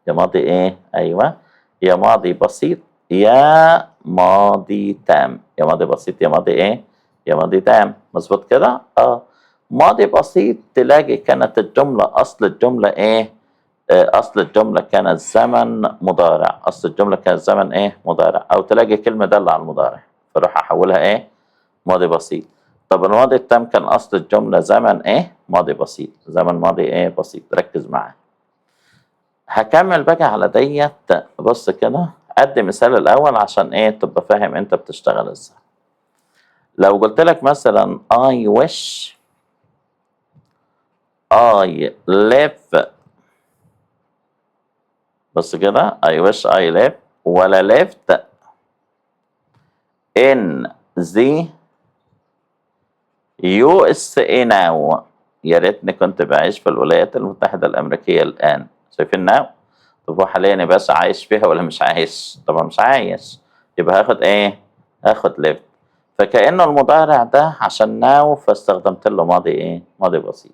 يا ماضي ايه؟ ايوه، يا ماضي بسيط يا ماضي تام، يا ماضي بسيط يا ماضي ايه؟ يا ماضي تام. مظبوط كده؟ ماضي بسيط تلاقي كانت الجملة اصل الجملة ايه؟ اصل الجملة كانت زمن مضارع، اصل الجملة كانت زمن ايه؟ مضارع، او تلاقي كلمة دالة على المضارع فاروح احولها ايه؟ ماضي بسيط. طب الماضي التام كان اصل الجملة زمن ايه؟ ماضي بسيط، زمن ماضي ايه؟ بسيط. ركز معايا، هكمل بقى على ديت. بص كده، ادي مثال الاول عشان ايه؟ تبقى فاهم انت بتشتغل ازاي. لو قلت لك مثلا I wish I live، بص كده، I wish I live ولا lived in the USA now، يا ريتني كنت بعيش في الولايات المتحدة الأمريكية الآن. شايفين now؟ طب هو حاليا يا باشا عايش فيها ولا مش عايش؟ طبعا مش عايش، يبقى هاخد ايه؟ هاخد lived. فكأنه المضارع ده عشان now فاستخدمت له ماضي ايه؟ ماضي بسيط.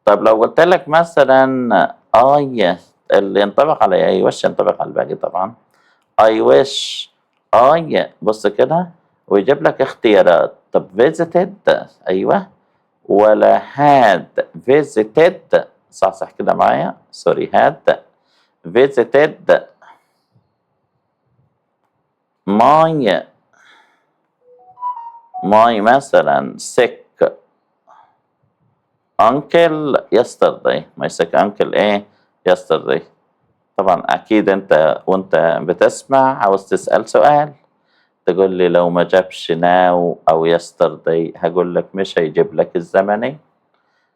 طب لو قلت لك مثلا I، اللي ينطبق على I wish ينطبق على الباقي طبعا. I wish I، بص كده، ويجيب لك اختيارات. طب visited، ايوه، ولا had visited؟ صح صح كده معايا، sorry، had visited my مثلا sick uncle yesterday، my sick uncle ايه؟ yesterday. طبعا اكيد انت وانت بتسمع عاوز تسأل سؤال، تقول لي لو ما جابش now او yesterday؟ هقول لك مش هيجيب لك الزمني،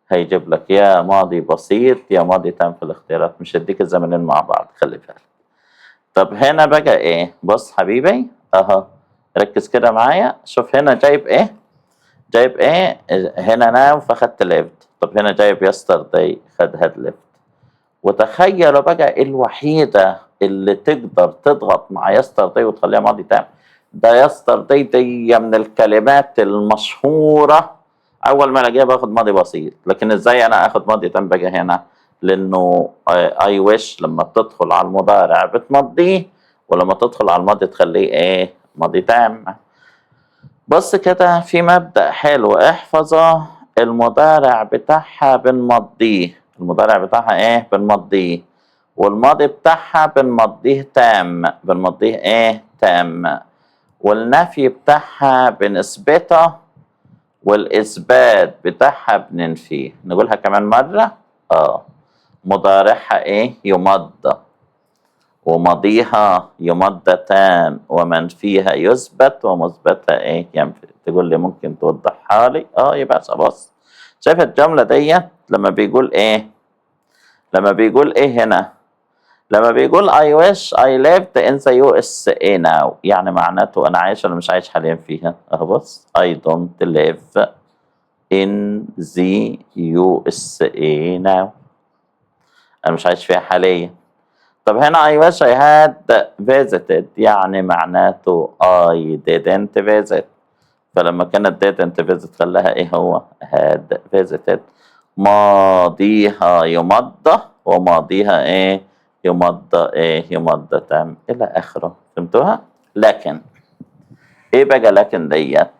هيجيب لك يا ماضي بسيط يا ماضي تام في الاختيارات، مش هيديك الزمنين مع بعض، خلي بالك. طب هنا بقى ايه؟ بص حبيبي، اهو ركز كده معايا، شوف هنا جايب ايه؟ جايب ايه هنا؟ now، فخدت lived. طب هنا جايب yesterday، خد had lived. وتخيلوا بقى الوحيدة اللي تقدر تضغط مع yesterday وتخليها ماضي تام. ده yesterday دي من الكلمات المشهورة، أول ما الاقيها باخد ماضي بسيط، لكن ازاي أنا آخد ماضي تام بقى هنا؟ لأنه I wish لما تدخل على المضارع بتمضيه، ولما تدخل على الماضي تخليه ايه؟ ماضي تام. بص كده، في مبدأ حلو احفظه، المضارع بتاعها بنمضيه، المضارع بتاعها ايه؟ بنمضيه، والماضي بتاعها بنمضيه تام، بنمضيه ايه؟ تام، والنفي بتاعها بنثبته، والإثبات بتاعها بننفيه. نقولها كمان مرة. مضارعها ايه؟ يمضى، وماضيها يمضى تام، ومنفيها يثبت، ومثبتها ايه؟ ينفي. تقول لي ممكن توضحها لي؟ يبقى بص، شايف الجملة ديت لما بيقول ايه؟ لما بيقول ايه هنا؟ لما بيقول I wish I lived in the USA now، يعني معناته انا عايش ولا مش عايش حاليا فيها؟ اهو بص، I don't live in the USA now، انا مش عايش فيها حاليا. طب هنا I wish I had visited، يعني معناته I didn't visit. فلما كانت didn't visit خلاها ايه؟ هو had visited. ماضيها يمضى وماضيها ايه؟ يمضى ايه؟ يمضى تام الى اخره. فهمتوها؟ لكن ايه بقى لكن ديت؟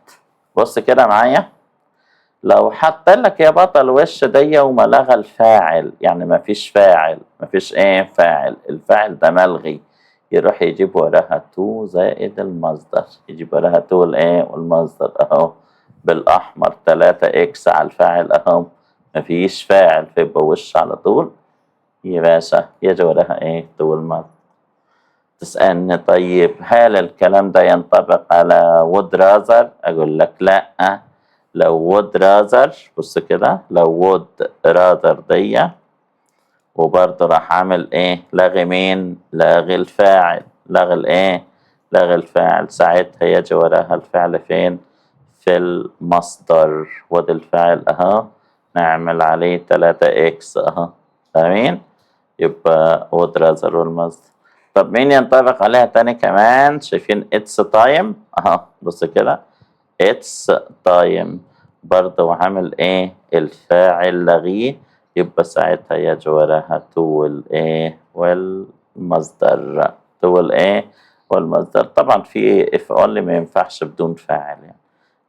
بص كده معايا، لو حط لك يا بطل wish دي وما لغى الفاعل، يعني ما فيش فاعل، ما فيش ايه؟ فاعل، الفاعل ده ملغي، يروح يجيب وراها to زائد المصدر، يجيب وراها to الايه؟ والمصدر. اهو بالاحمر 3 X على الفاعل اهو، مفيش فاعل، فيبقى wish على طول يا باشا يجي وراها ايه؟ to المصدر. تسألني طيب هل الكلام ده ينطبق على would rather؟ اقول لك لا. لو would rather، بص كده، لو would rather دي وبرضه راح عامل ايه؟ لغي مين؟ لغي الفاعل، لغي الايه؟ لغي الفاعل. ساعتها يجي وراها الفعل فين؟ في المصدر. وادي الفاعل اهو، نعمل عليه 3 X اهو، فاهمين؟ يبقى would rather والمصدر. طب مين ينطبق عليها تاني كمان؟ شايفين it's time اهو؟ بص كده، it's time برضه وعامل ايه؟ الفاعل لغيه، يبقى ساعتها يجي وراها to الايه؟ والمصدر. to الايه؟ والمصدر. طبعا في if only ما ينفعش بدون فاعل، يعني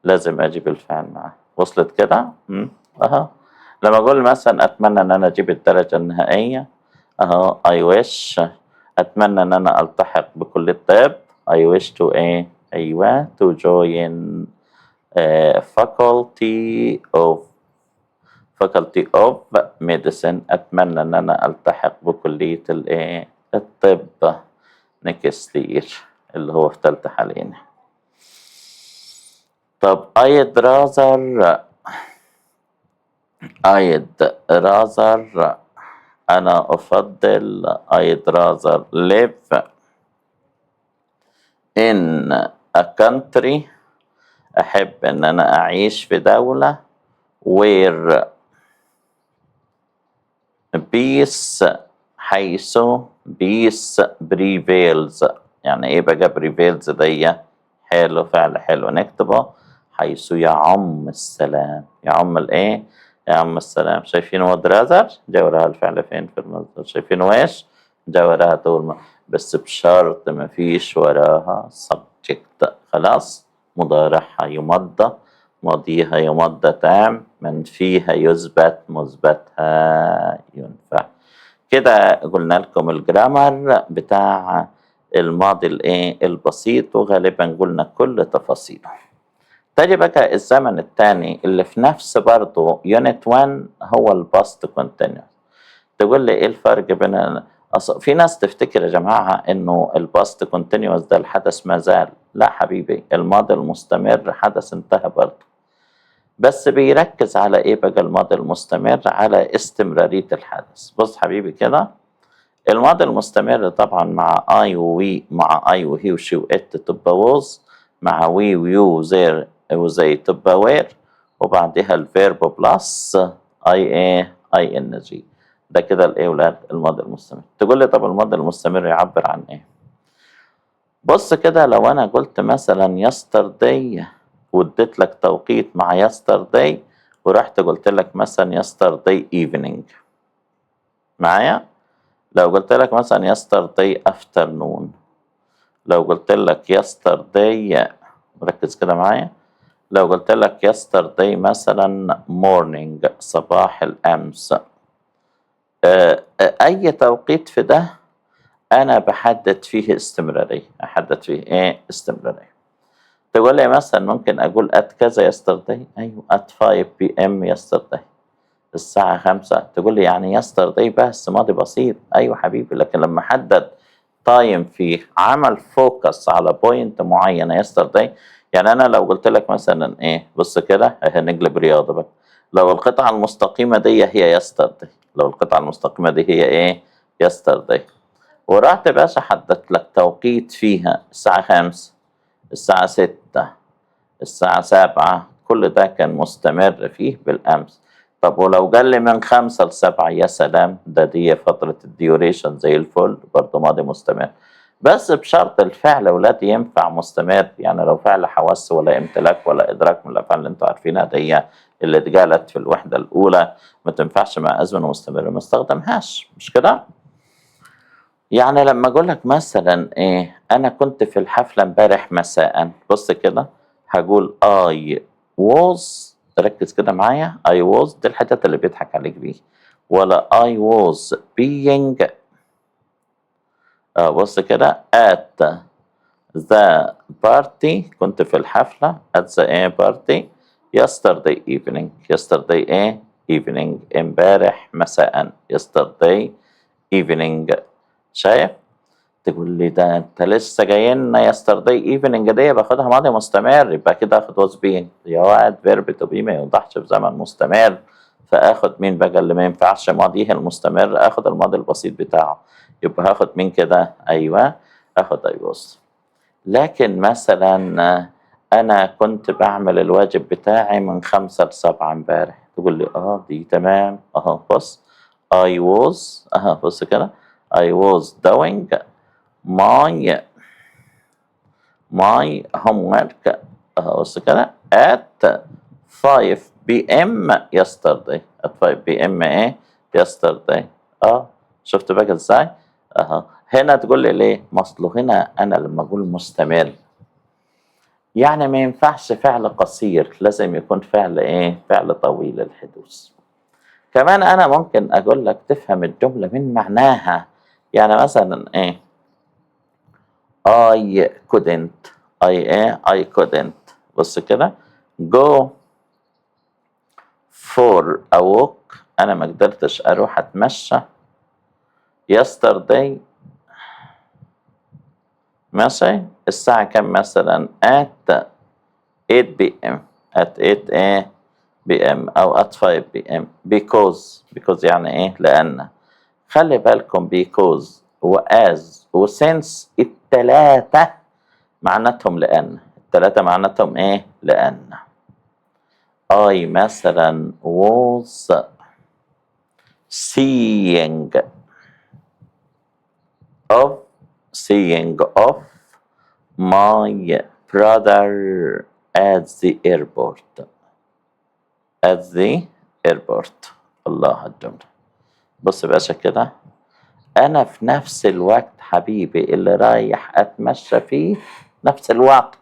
لازم اجيب الفاعل معاه. وصلت كده؟ اهو لما اقول مثلا اتمنى ان انا اجيب الدرجة النهائية اهو، I wish. اتمنى ان انا التحق بكلية الطب، I wish to ايه؟ ايوه، to join faculty of medicine. اتمنى ان انا التحق بكلية الايه؟ الطب next year، اللي هو في تالتة حاليا. طب I'd rather، أنا أفضل، I'd rather live in a country، أحب إن أنا أعيش في دولة where peace، حيث peace prevails. يعني إيه بقى prevails دي؟ حلو، فعل حلو نكتبه، حيث يعم السلام. يعم الإيه؟ يعم السلام. شايفين would rather جا وراها الفعل فين؟ في المصدر. شايفين wish؟ جا وراها to بس بشرط مفيش وراها subject. خلاص، مضارعها يمضى، ماضيها يمضى تام، منفيها يثبت، مثبتها ينفى. كده قلنا لكم ال grammar بتاع الماضي الايه؟ البسيط، وغالبا قلنا كل تفاصيله. تاني بقى الزمن الثاني اللي في نفس برضه unit 1 هو ال past continuous. تقول لي ايه الفرق بين في ناس تفتكر يا جماعة انه ال past continuous ده الحدث ما زال. لا حبيبي، الماضي المستمر حدث انتهى برضه، بس بيركز على ايه بقى الماضي المستمر؟ على استمرارية الحدث. بص حبيبي كده، الماضي المستمر طبعا مع I و we، مع I و he و she و it تبقى was، مع we و you they و they تبقى were، وبعدها ال verb plus I ايه؟ ing. ده كده الايه ولاد؟ الماضي المستمر. تقول لي طب الماضي المستمر يعبر عن ايه؟ بص كده، لو انا قلت مثلا yesterday واديت لك توقيت مع yesterday، ورحت قلت لك مثلا yesterday evening معايا، لو قلت لك مثلا yesterday afternoon، لو قلت لك yesterday، ركز كده معايا، لو قلت لك yesterday مثلا morning، صباح الأمس، أي توقيت في ده أنا بحدد فيه استمرارية. أحدد فيه إيه؟ استمرارية. تقول لي مثلا ممكن أقول at كذا yesterday؟ أيوه، at 5 p.m. yesterday، الساعة 5. تقول لي يعني yesterday بس ماضي بسيط؟ أيوه حبيبي، لكن لما حدد time فيه، عمل focus على point معينة yesterday. يعني أنا لو قلت لك مثلا إيه؟ بص كده، هنقلب رياضة بقى. لو القطعة المستقيمة دي هي yesterday، لو القطعة المستقيمة دي هي إيه؟ yesterday، ورحت باشا حددت لك توقيت فيها الساعة 5، الساعة 6، الساعة 7، كل ده كان مستمر فيه بالأمس. طب ولو قال لي من 5 ل7؟ يا سلام، ده دي فترة ال duration زي الفل، برضه ماضي مستمر. بس بشرط الفعل اولاد ينفع مستمر. يعني لو فعل حواس ولا امتلاك ولا ادراك من الافعال اللي انتوا عارفينها دي اللي اتقالت في الوحدة الاولى، ما تنفعش مع ازمنة مستمرة، ما استخدمهاش، مش كده؟ يعني لما اقول لك مثلا ايه؟ انا كنت في الحفلة امبارح مساء. بص كده، هقول I was، ركز كده معايا، I was دي الحتت اللي بيضحك عليك بيه، ولا I was being؟ بص كده، at the party، كنت في الحفلة، at the ايه؟ party yesterday evening. yesterday ايه؟ evening، امبارح مساء، yesterday evening. شايف؟ تقول لي ده انت لسه جاي لنا، yesterday evening دي باخدها ماضي مستمر، يبقى كده اخد was being. يا واد، verb to be ما يوضحش في زمن مستمر، فاخد مين بقى اللي ما ينفعش ماضيه المستمر؟ اخد الماضي البسيط بتاعه. يبقى هاخد مين كده؟ ايوه، اخد I was. لكن مثلا انا كنت بعمل الواجب بتاعي من 5 ل7 امبارح، تقول لي اه دي تمام. اهو بص، I was، اهو بص كده، I was doing my homework، اهو بص كده، at 5 p.m. yesterday، at 5 p.m. ايه؟ yesterday. شفت بقى ازاي؟ اهو هنا تقول لي ليه؟ ما اصله هنا انا لما اقول مستمر يعني ما ينفعش فعل قصير، لازم يكون فعل ايه؟ فعل طويل الحدوث. كمان انا ممكن اقول لك تفهم الجملة من معناها. يعني مثلا ايه؟ I couldn't، I ايه؟ I couldn't، بص كده، go for a walk، انا ما قدرتش اروح اتمشى، yesterday، ماشي، الساعة كام مثلا؟ at 8 p.m.، at 8 ايه؟ p.m. أو at 5 p.m. because، because يعني إيه؟ لأن. خلي بالكم، because و as و since التلاتة معناتهم لأن. التلاتة معناتهم إيه؟ لأن. I مثلا was seeing off، seeing off my brother at the airport، at the airport. الله، الجملة، بص يا باشا كده، انا في نفس الوقت حبيبي اللي رايح اتمشى فيه، نفس الوقت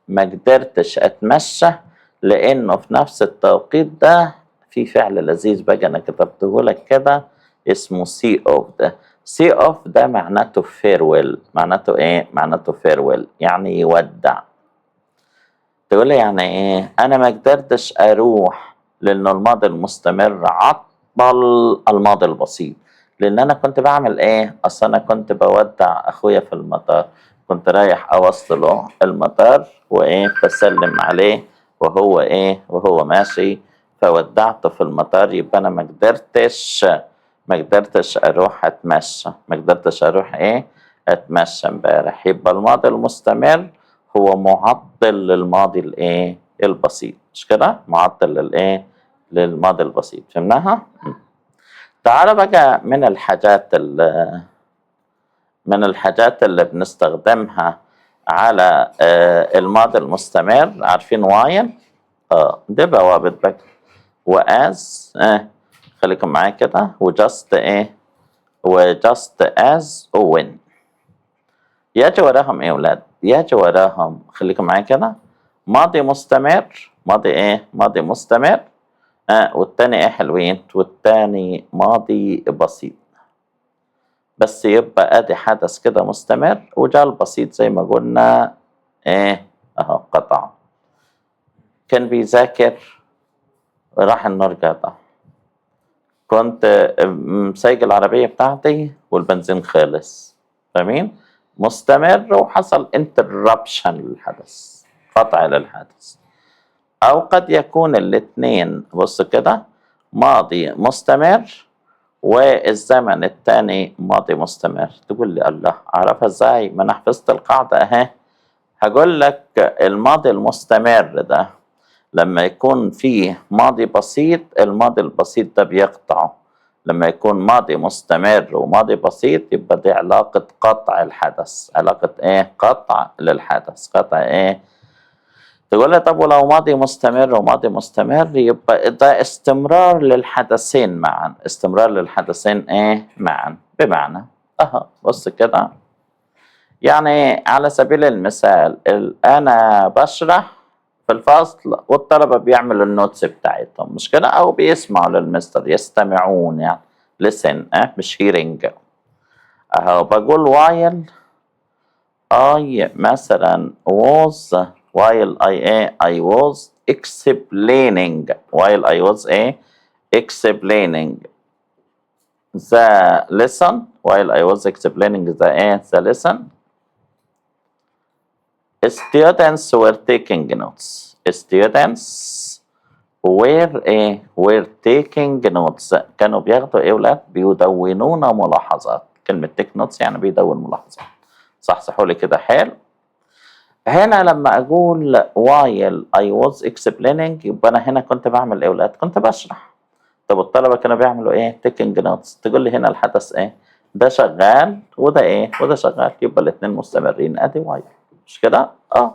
ما قدرتش اتمشى لانه في نفس التوقيت ده في فعل لذيذ بقى انا كتبته لك كده اسمه see off. ده see off ده معناته farewell. معناته ايه؟ معناته farewell، يعني يودع. تقول لي يعني ايه؟ انا ما قدرتش اروح لانه الماضي المستمر عطل الماضي البسيط، لان انا كنت بعمل ايه؟ اصل انا كنت بودع اخويا في المطار، كنت رايح اوصله المطار وايه؟ بسلم عليه وهو ايه؟ وهو ماشي، فودعته في المطار. يبقى انا ما قدرتش اروح اتمشى، ما قدرتش اروح ايه؟ اتمشى امبارح. يبقى الماضي المستمر هو معطل للماضي الايه؟ البسيط، مش كده؟ معطل للايه؟ للماضي البسيط. فهمناها؟ تعال بقى، من الحاجات اللي بنستخدمها على الماضي المستمر، عارفين while؟ دي روابط بقى، و as، خليكم معايا كده، و just ايه؟ و just as و when. يجي وراهم ايه يا ولاد؟ يجي وراهم، خليكم معايا كده، ماضي مستمر. ماضي ايه؟ ماضي مستمر. والتاني ايه حلوين؟ والتاني ماضي بسيط. بس يبقى ادي حدث كده مستمر وجاء البسيط زي ما قلنا ايه؟ اهو، قطع. كان بيذاكر راح النور قطع. كنت مسيج العربية بتاعتي والبنزين خلص. فاهمين؟ مستمر وحصل interruption للحدث، قطع للحدث. او قد يكون الاثنين، بص كده، ماضي مستمر والزمن الثاني ماضي مستمر. تقول لي الله، اعرفها ازاي؟ ما انا حفظت القاعدة اهي. هقول لك الماضي المستمر ده لما يكون فيه ماضي بسيط، الماضي البسيط ده بيقطعه. لما يكون ماضي مستمر وماضي بسيط يبقى دي علاقة قطع الحدث. علاقة ايه؟ قطع للحدث. قطع ايه؟ تقول لي طب ولو ماضي مستمر وماضي مستمر؟ يبقى ده استمرار للحدثين معا. استمرار للحدثين ايه؟ معا. بمعنى اهو بص كده، يعني على سبيل المثال انا بشرح في الفصل والطلبة بيعملوا ال notes بتاعتهم، مش كده؟ او بيسمعوا للمستر، يستمعون يعني listen مش hearing. اهو بقول while I مثلا was، while I ايه؟ I was explaining، while I was ايه؟ explaining the lesson، while I was explaining the ايه؟ the lesson، students were taking notes. students were ايه؟ were taking notes. كانوا بياخدوا ايه ولاد؟ بيدونون ملاحظات. كلمة take notes يعني بيدون ملاحظات. صح؟ لي كده. حلو. هنا لما اقول while I was explaining يبقى انا هنا كنت بعمل ايه ولاد؟ كنت بشرح. طب الطلبة كانوا بيعملوا ايه؟ taking notes. تقول لي هنا الحدث ايه؟ ده شغال وده ايه؟ وده شغال، يبقى الاثنين مستمرين. ادي while، مش كده؟ اه،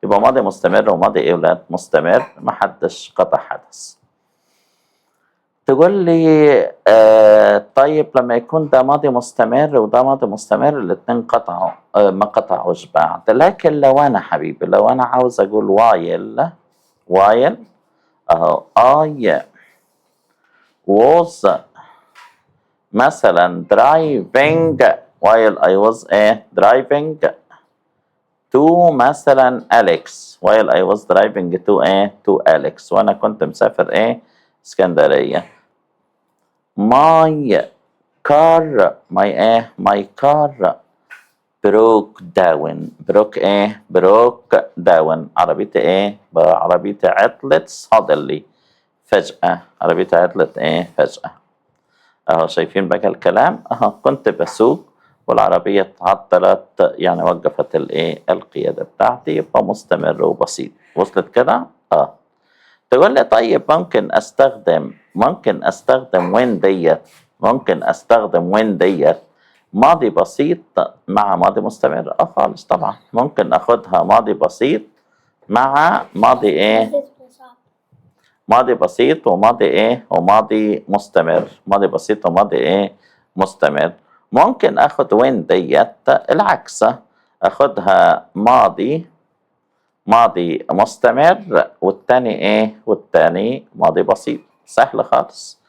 يبقى ماضي مستمر وماضي ايه ولاد؟ مستمر، محدش قطع حدث. تقول لي طيب لما يكون ده ماضي مستمر وده ماضي مستمر، الاثنين قطعوا ما قطعوش بعض. لكن لو انا حبيبي، لو انا عاوز اقول while اهو I was مثلا driving، while I was ايه؟ driving to مثلا Alex، while I was driving to ايه؟ to Alex، وانا كنت مسافر ايه؟ اسكندرية، my car، my ايه؟ my car broke down. broke ايه؟ broke down. عربيتي ايه؟ عربيتي عطلت suddenly، فجأة. عربيتي عطلت ايه؟ فجأة. اهو شايفين بقى الكلام؟ اهو كنت بسوق والعربية اتعطلت، يعني وقفت الايه؟ القيادة بتاعتي. يبقى مستمر وبسيط. وصلت كده؟ اه. تقول لي طيب ممكن استخدم when ديت، ممكن استخدم when ديت ماضي بسيط مع ماضي مستمر؟ اه خالص، طبعا ممكن اخدها ماضي بسيط مع ماضي ايه؟ ماضي بسيط وماضي ايه؟ وماضي مستمر. ماضي بسيط وماضي ايه؟ مستمر. ممكن اخد when ديت العكس، اخدها ماضي مستمر والتاني ايه؟ والتاني ماضي بسيط. سهل خالص.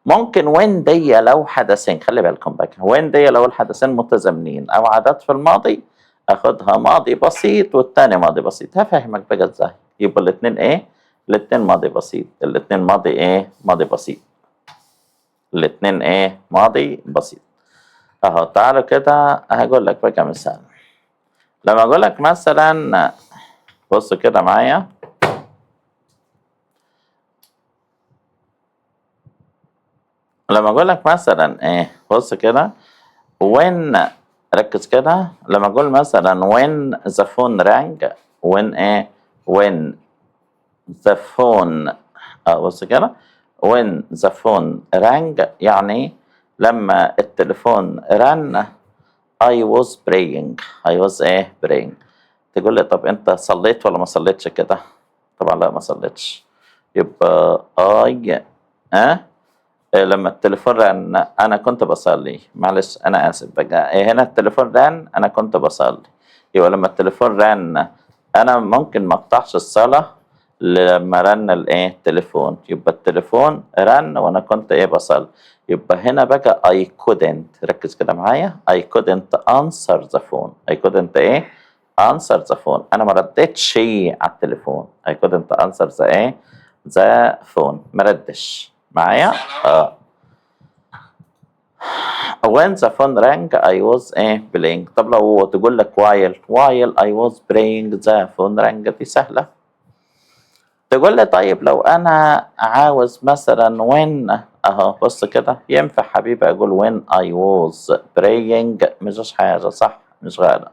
ممكن when دي لو حدثين، خلي بالكم بقى، when دي لو الحدثين متزامنين او عادات في الماضي اخدها ماضي بسيط والتاني ماضي بسيط. هفهمك بقى ازاي. يبقى الاتنين ايه؟ الاتنين ماضي بسيط. الاتنين ماضي ايه؟ ماضي بسيط. الاتنين ايه؟ ماضي بسيط. اهو تعالوا كده هقول لك بقى مثال. لما اقول لك مثلا، بص كده معايا، لما اقول لك مثلا ايه؟ بص كده، when، ركز كده، لما اقول مثلا when the phone rang، when ايه؟ when the phone، بص كده، when the phone rang يعني لما التليفون رن، I was praying. I was ايه؟ praying. تقول لي طب انت صليت ولا ما صليتش كده؟ طبعا لا، ما صليتش. يبقى I لما التليفون رن انا كنت بصلي. معلش انا اسف بقى، هنا التليفون رن انا كنت بصلي. يبقى لما التليفون رن انا ممكن ما اقطعش الصلاة لما رن الايه؟ التليفون. يبقى التليفون رن وانا كنت ايه؟ بصلي. يبقى هنا بقى I couldn't، ركز كده معايا، I couldn't answer the phone. I couldn't ايه؟ answer the phone. انا ما ردتش على التليفون. I couldn't answer the ايه؟ the phone. ما ردش معايا. When the phone rang I was ايه؟ praying. طب لو تقول لك while I was praying the phone rang، دي سهلة. تقول لي طيب لو انا عاوز مثلا when، اهو بص كده، ينفع حبيبي اقول when I was praying؟ مش حاجة صح، مش غلط.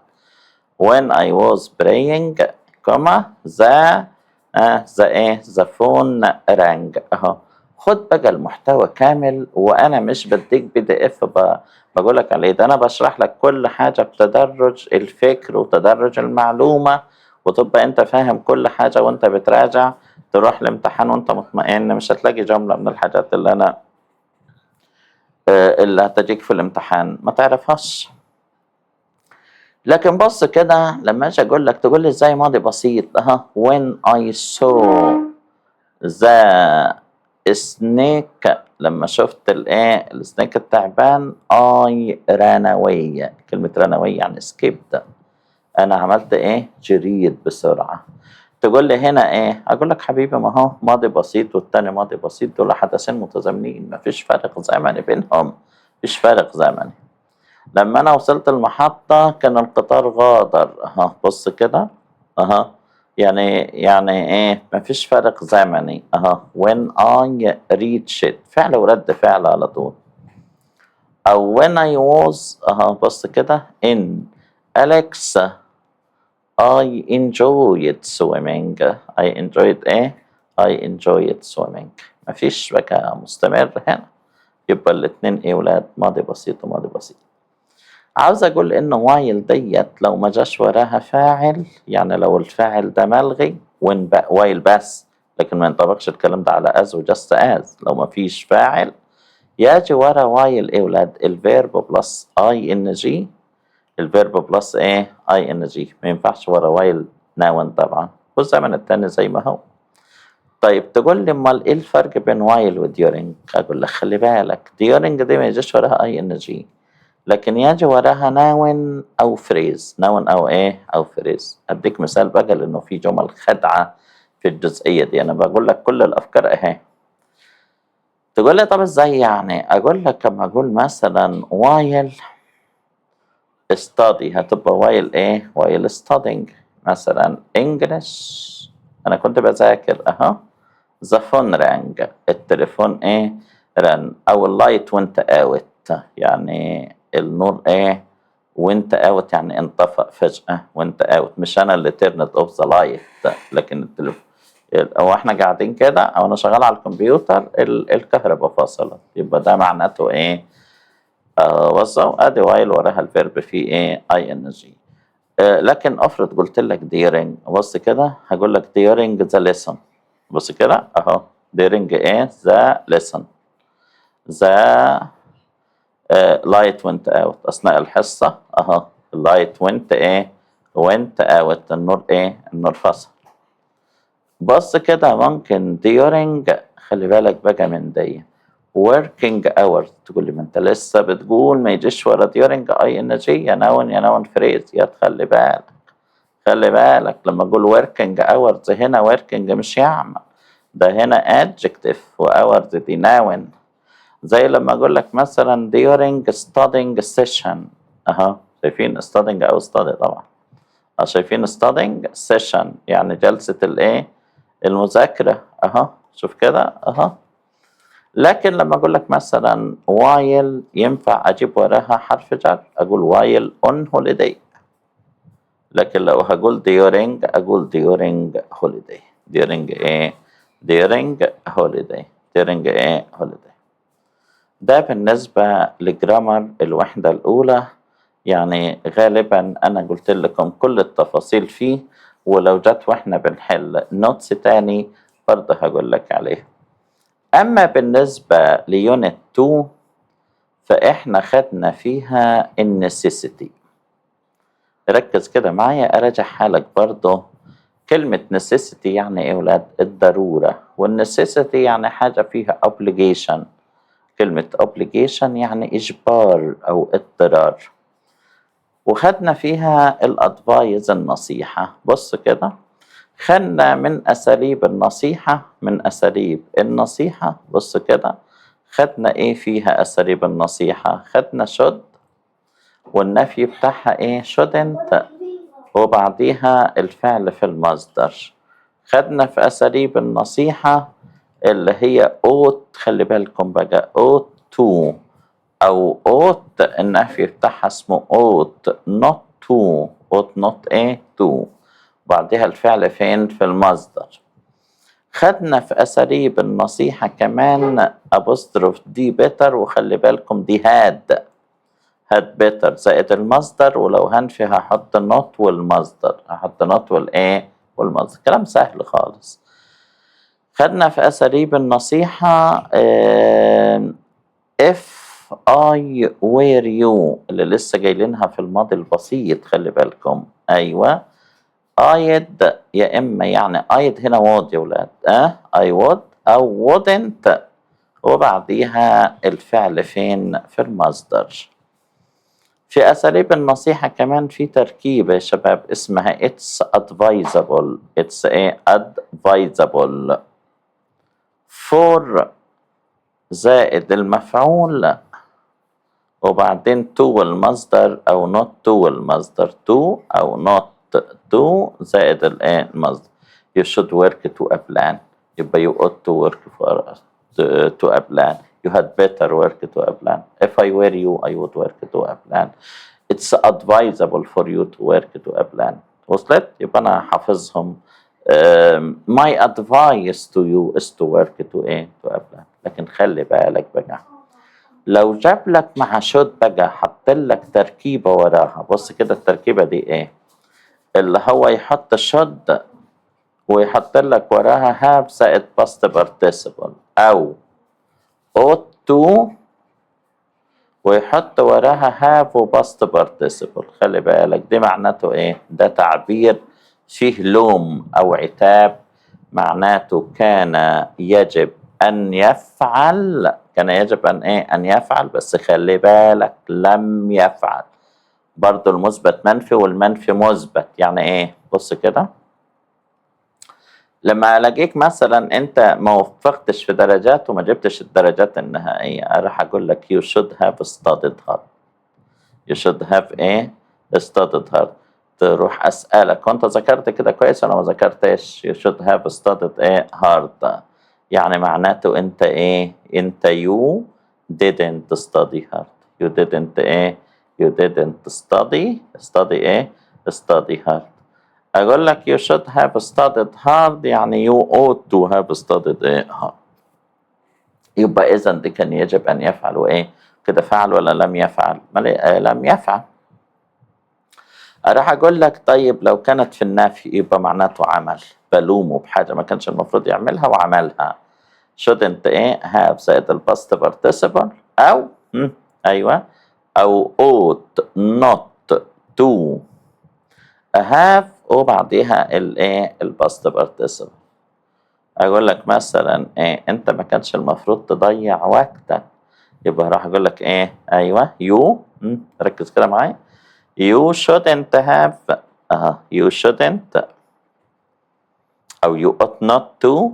when I was praying comma the ايه؟ the phone rang. اهو خد بقى المحتوى كامل، وانا مش بديك PDF بقول لك عليه ده، انا بشرح لك كل حاجة بتدرج الفكر وتدرج المعلومه، وتبقى انت فاهم كل حاجة وانت بتراجع، تروح الامتحان وانت مطمئن، مش هتلاقي جملة من الحاجات اللي انا اللي هتجيك في الامتحان ما تعرفهاش. لكن بص كده، لما اجي اقول لك، تقول لي ازاي ماضي بسيط؟ اها، when I saw the snake، لما شفت الايه؟ ال snake، التعبان، I ran away. كلمة ran away يعني escaped، انا عملت ايه؟ جريت بسرعة. تقول لي هنا ايه؟ اقول لك حبيبي، ما هو ماضي بسيط والتاني ماضي بسيط، دول حدثين متزامنين، ما فيش فارق زمني بينهم، مفيش فارق زمني. لما انا وصلت المحطة كان القطار غادر. اها، بص كده، اها، يعني ايه؟ مفيش فارق زمني. اها، when I reached، فعل ورد فعل على طول. او when I was، اها، بص كده، in Alex I enjoyed swimming. I enjoyed ايه؟ I enjoyed swimming. مفيش بقى مستمر هنا، يبقى الاتنين ايه ولاد؟ ماضي بسيط وماضي بسيط. عاوز اقول ان while ديت لو ما جاش وراها فاعل، يعني لو الفاعل ده ملغي، when while بس، لكن ما ينطبقش الكلام ده على as و just as. لو ما فيش فاعل يجي ورا while ايه ولاد؟ ال verb plus ing. ال verb plus ايه؟ ing. ما ينفعش ورا while noun طبعا، والزمن التاني زي ما هو. طيب، تقول لي امال ايه الفرق بين while و during؟ اقول لك خلي بالك، during دي ما يجيش وراها ing، لكن يجي وراها noun او phrase. noun او ايه؟ او phrase. اديك مثال بقى، لانه في جمل خدعه في الجزئية دي. انا بقول لك كل الافكار اهي. تقول لي طب ازاي يعني؟ اقول لك كما اقول مثلا while study، هتبقى while ايه؟ while studying مثلا English، انا كنت بذاكر، اهو، the phone rang، التليفون ايه؟ رن. او ال light went out، يعني النور ايه؟ went out، يعني انطفأ فجأة، went out. مش انا اللي turned off the light، لكن التليفون، او احنا قاعدين كده او انا شغال على الكمبيوتر، الكهرباء فصلت، يبقى ده معناته ايه؟ بصوا، ادي while وراها ال verb فيه ايه؟ ing. لكن افرض قلت لك during، بص كده، هقول لك during the lesson، بص كده اهو، during ايه؟ the lesson، the light went out. اثناء الحصة اهو، light went ايه؟ went out، النور ايه؟ النور فصل. بص كده، ممكن during، خلي بالك بقى من دي، working hours. تقول لي ما انت لسه بتقول ما يجيش ورا during ing، يا noun يا noun phrase. يا تخلي بالك، خلي بالك، لما اقول working hours هنا، working مش يعمل، ده هنا adjective و hours دي noun. زي لما اقول لك مثلا during studying session، اهو، شايفين studying او study طبعا، شايفين studying session يعني جلسة الايه؟ المذاكرة، اهو، شوف كده اهو. لكن لما اقول لك مثلا while، ينفع اجيب وراها حرف جر، اقول while on holiday. لكن لو هقول during، اقول during holiday. during ايه؟ during holiday. during ايه؟ holiday. ده بالنسبة ل grammar الوحدة الأولى. يعني غالبا أنا قلت لكم كل التفاصيل فيه، ولو جت واحنا بنحل notes تاني برضه هقول لك عليه. أما بالنسبة ل unit 2، فإحنا خدنا فيها ال necessity. ركز كده معايا، أراجع حالك برضه. كلمة necessity يعني إيه ولاد؟ الضرورة. وال necessity يعني حاجة فيها obligation. كلمة obligation يعني إجبار أو اضطرار. وخدنا فيها ال advice، النصيحة. بص كده، خدنا من أساليب النصيحة، من أساليب النصيحة، بص كده، خدنا إيه فيها أساليب النصيحة؟ خدنا should، والنفي بتاعها إيه؟ shouldn't، وبعديها الفعل في المصدر. خدنا في أساليب النصيحة اللي هي ought، خلي بالكم بقى، ought to أو ought، النفي بتاعها اسمه ought not to. ought not إيه؟ to، بعدها الفعل فين؟ في المصدر. خدنا في أساليب النصيحة اللي هي خدنا في أساليب النصيحة كمان apostrophe d better، وخلي بالكم دي had، had better زائد المصدر، ولو هنفي هحط not والمصدر، هحط not والايه؟ والمصدر. كلام سهل خالص. خدنا في أساليب النصيحة if I were you، اللي لسه جايلينها في الماضي البسيط، خلي بالكم. أيوة، I'd يا إما يعني I'd هنا would يا ولاد، أه I would أو wouldn't، وبعديها الفعل فين؟ في المصدر. في أساليب النصيحة كمان في تركيبة يا شباب اسمها it's advisable، it's ايه؟ advisable for زائد المفعول وبعدين to المصدر أو not to المصدر، to أو not to زائد الايه؟ المصدر. you should work to a plan، يبقى you ought to work to a plan، you had better work to a plan، if I were you I would work to a plan، it's advisable for you to work to a plan. وصلت؟ يبقى أنا حافظهم. My advice to you is to work to a to a plan. لكن خلي بالك بقى، لو جاب لك مع should بقى حط لك تركيبة وراها، بص كده التركيبة دي ايه؟ اللي هو يحط should ويحط لك وراها have زائد past participle، او ought to ويحط وراها have و past participle. خلي بالك، دي معناته ايه؟ ده تعبير فيه لوم او عتاب، معناته كان يجب ان يفعل، كان يجب ان ايه؟ ان يفعل، بس خلي بالك لم يفعل. برضو المثبت منفي والمنفي مثبت. يعني ايه؟ بص كده، لما الاقيك مثلا انت ما وفقتش في درجات وما جبتش الدرجات النهائية، راح اقول لك you should have studied hard، you should have ايه؟ studied hard. تروح اسالك: وانت ذاكرت كده كويس ولا ما ذاكرتش؟ you should have studied ايه؟ hard. يعني معناته انت ايه؟ انت you didn't study hard، you didn't ايه؟ you didn't study، study ايه؟ study hard. اقول لك you should have studied hard، يعني you ought to have studied ايه؟ hard. يبقى اذا دي كان يجب ان يفعل، وايه كده؟ فعل ولا لم يفعل؟ لم يفعل. راح اقول لك طيب لو كانت في النفي يبقى معناته عمل، بلومه بحاجه ما كانش المفروض يعملها وعملها. shouldn't ايه؟ have زائد ال past participle او ايوه، او ought not to have وبعديها الايه؟ ال past participle. اقول لك مثلا ايه؟ انت ما كانش المفروض تضيع وقتك، يبقى راح اقول لك ايه؟ ايوه، you، ركز كده معايا، you shouldn't have، you shouldn't او you ought not to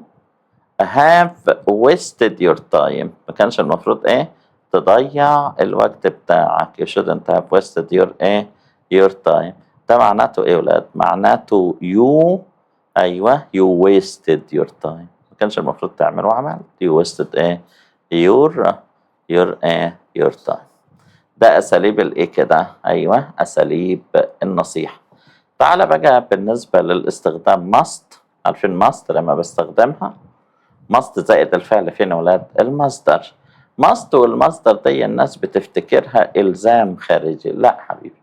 have wasted your time. ما كانش المفروض ايه؟ تضيع الوقت بتاعك. you shouldn't have wasted your ايه؟ your time. ده معناته ايه يا ولاد؟ معناته you، ايوه، you wasted your time. ما كانش المفروض تعمل وعملت. you wasted ايه؟ your ايه؟ your time. ده اساليب الايه كده؟ ايوه، اساليب النصيحه. تعال بقى بالنسبه للاستخدام must. عارفين must لما بستخدمها؟ must زائد الفعل فين يا ولاد؟ المصدر. must والمصدر دي الناس بتفتكرها الزام خارجي. لا حبيبي،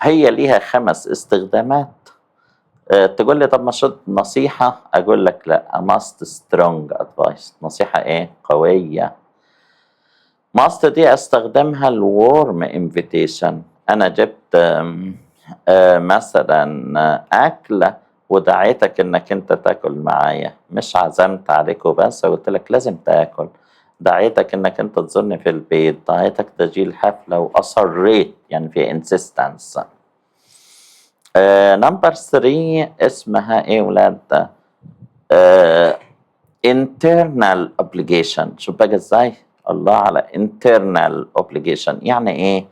هي ليها خمس استخدامات. تقول لي طب ما should نصيحة؟ أقول لك لا، must strong advice، نصيحة إيه؟ قوية. must دي أستخدمها ال warm invitation. أنا جبت مثلا أكلة ودعيتك إنك أنت تاكل معايا، مش عزمت عليك وبس، قلت لك لازم تاكل. دعيتك إنك أنت تزورني في البيت، دعيتك تجي الحفلة وأصريت، يعني في insistence. number 3 اسمها ايه ولاد؟ Internal obligation. شوف بقى ازاي، الله على internal obligation. يعني ايه؟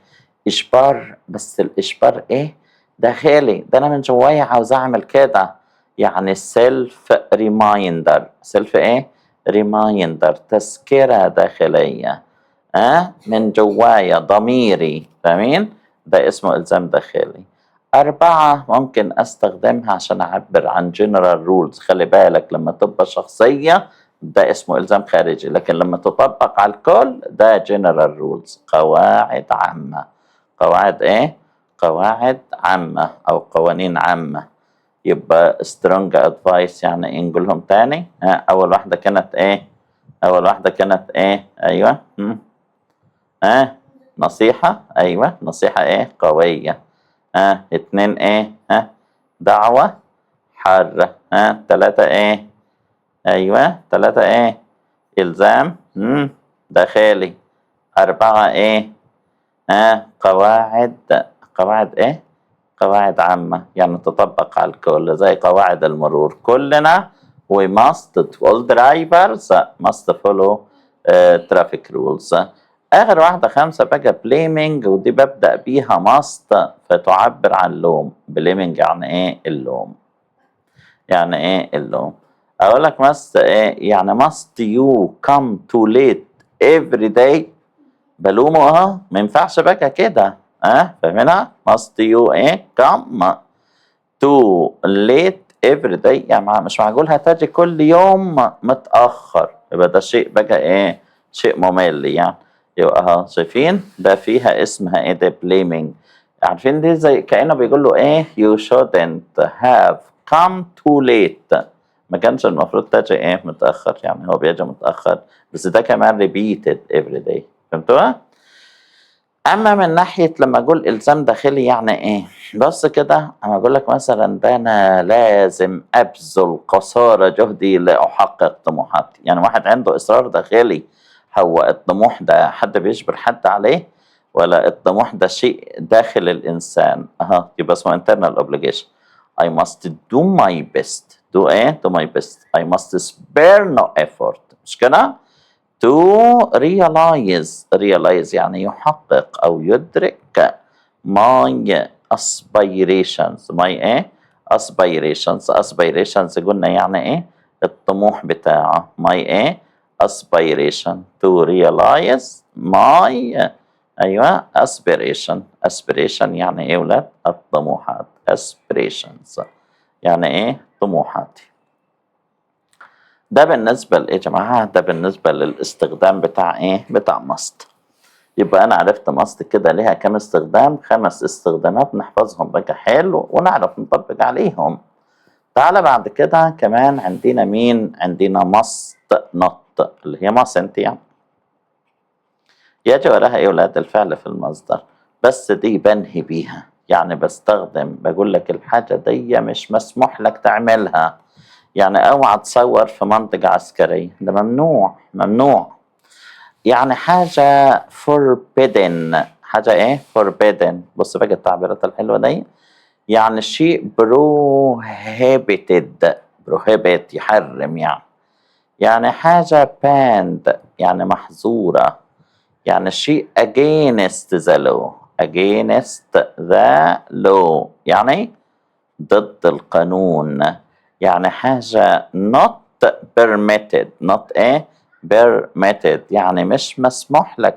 اجبار، بس الاجبار ايه؟ داخلي، ده انا من جوايا عاوز اعمل كده. يعني self reminder، self ايه؟ reminder، تذكرة داخلية، أه؟ من جوايا ضميري، فاهمين؟ ده اسمه الزام داخلي. أربعة، ممكن أستخدمها عشان أعبر عن general rules. خلي بالك، لما تبقى شخصية ده اسمه إلزام خارجي، لكن لما تطبق على الكل ده general rules، قواعد عامة. قواعد إيه؟ قواعد عامة أو قوانين عامة. يبقى strong advice يعني إيه؟ نقولهم تاني. ها، أول واحدة كانت إيه؟ أول واحدة كانت إيه؟ أيوه، ها، نصيحة. أيوه، نصيحة إيه؟ قوية. ها، اتنين إيه؟ ها، دعوة حارة. ها، تلاتة إيه؟ أيوه، تلاتة إيه؟ إلزام داخلي. أربعة إيه؟ ها، قواعد. قواعد إيه؟ قواعد عامة، يعني تطبق على الكل، زي قواعد المرور. كلنا we must، all drivers must follow traffic rules. آخر واحدة خمسة بقى blaming، ودي ببدأ بيها must فتعبر عن لوم. blaming يعني إيه؟ اللوم. يعني إيه اللوم؟ أقول لك must إيه؟ يعني must you come too late every day؟ بلومه، اه، ما ينفعش بقى كده. اه، فاهمينها؟ must you ايه come too late every day؟ يعني مش معقول هتجي كل يوم متأخر، يبقى ده شيء بقى ايه؟ شيء ممل يعني. يبقى اهو، شايفين؟ ده فيها اسمها ايه ده؟ blaming. عارفين دي زي كأنه بيقول له ايه؟ you shouldn't have come too late، ما كانش المفروض تجي ايه؟ متأخر. يعني هو بيجي متأخر، بس ده كمان repeated every day. فهمتوها؟ اما من ناحية لما اقول الزام داخلي يعني ايه؟ بص كده، انا اقول لك مثلا ده انا لازم ابذل قصارى جهدي لاحقق طموحاتي. يعني واحد عنده اصرار داخلي. هو الطموح ده حد بيجبر حد عليه ولا الطموح ده شيء داخل الانسان؟ اها، يبقى اسمه internal obligation. I must do my best، do ايه؟ do my best. I must spare no effort، مش كده؟ to realize، realize يعني يحقق أو يدرك، my aspirations. my ايه؟ aspirations. aspirations قلنا يعني ايه؟ الطموح بتاعه. my ايه؟ aspiration، to realize my، ايوه، aspiration. aspiration يعني ايه ولاد؟ الطموحات. aspirations يعني ايه؟ طموحاتي. ده بالنسبة لإيه يا جماعة؟ ده بالنسبة للاستخدام بتاع إيه؟ بتاع must. يبقى أنا عرفت must كده ليها كام استخدام؟ خمس استخدامات، نحفظهم بقى حلو ونعرف نطبق عليهم. تعالى بعد كده كمان عندنا مين؟ عندنا must not، اللي هي mustn't. يعني يجي وراها إيه يا ولاد؟ الفعل في المصدر. بس دي بنهي بيها، يعني بستخدم بقول لك الحاجة دي مش مسموح لك تعملها. يعني اوعى تصور في منطقة عسكرية، ده ممنوع، ممنوع. يعني حاجة forbidden. حاجة ايه؟ forbidden. بص بقى التعبيرات الحلوة دي. يعني شيء prohibited، prohibit يحرم يعني. يعني حاجة banned يعني محظورة. يعني شيء against the law، against the law يعني ضد القانون. يعني حاجة not permitted، not ايه؟ permitted، يعني مش مسموح لك.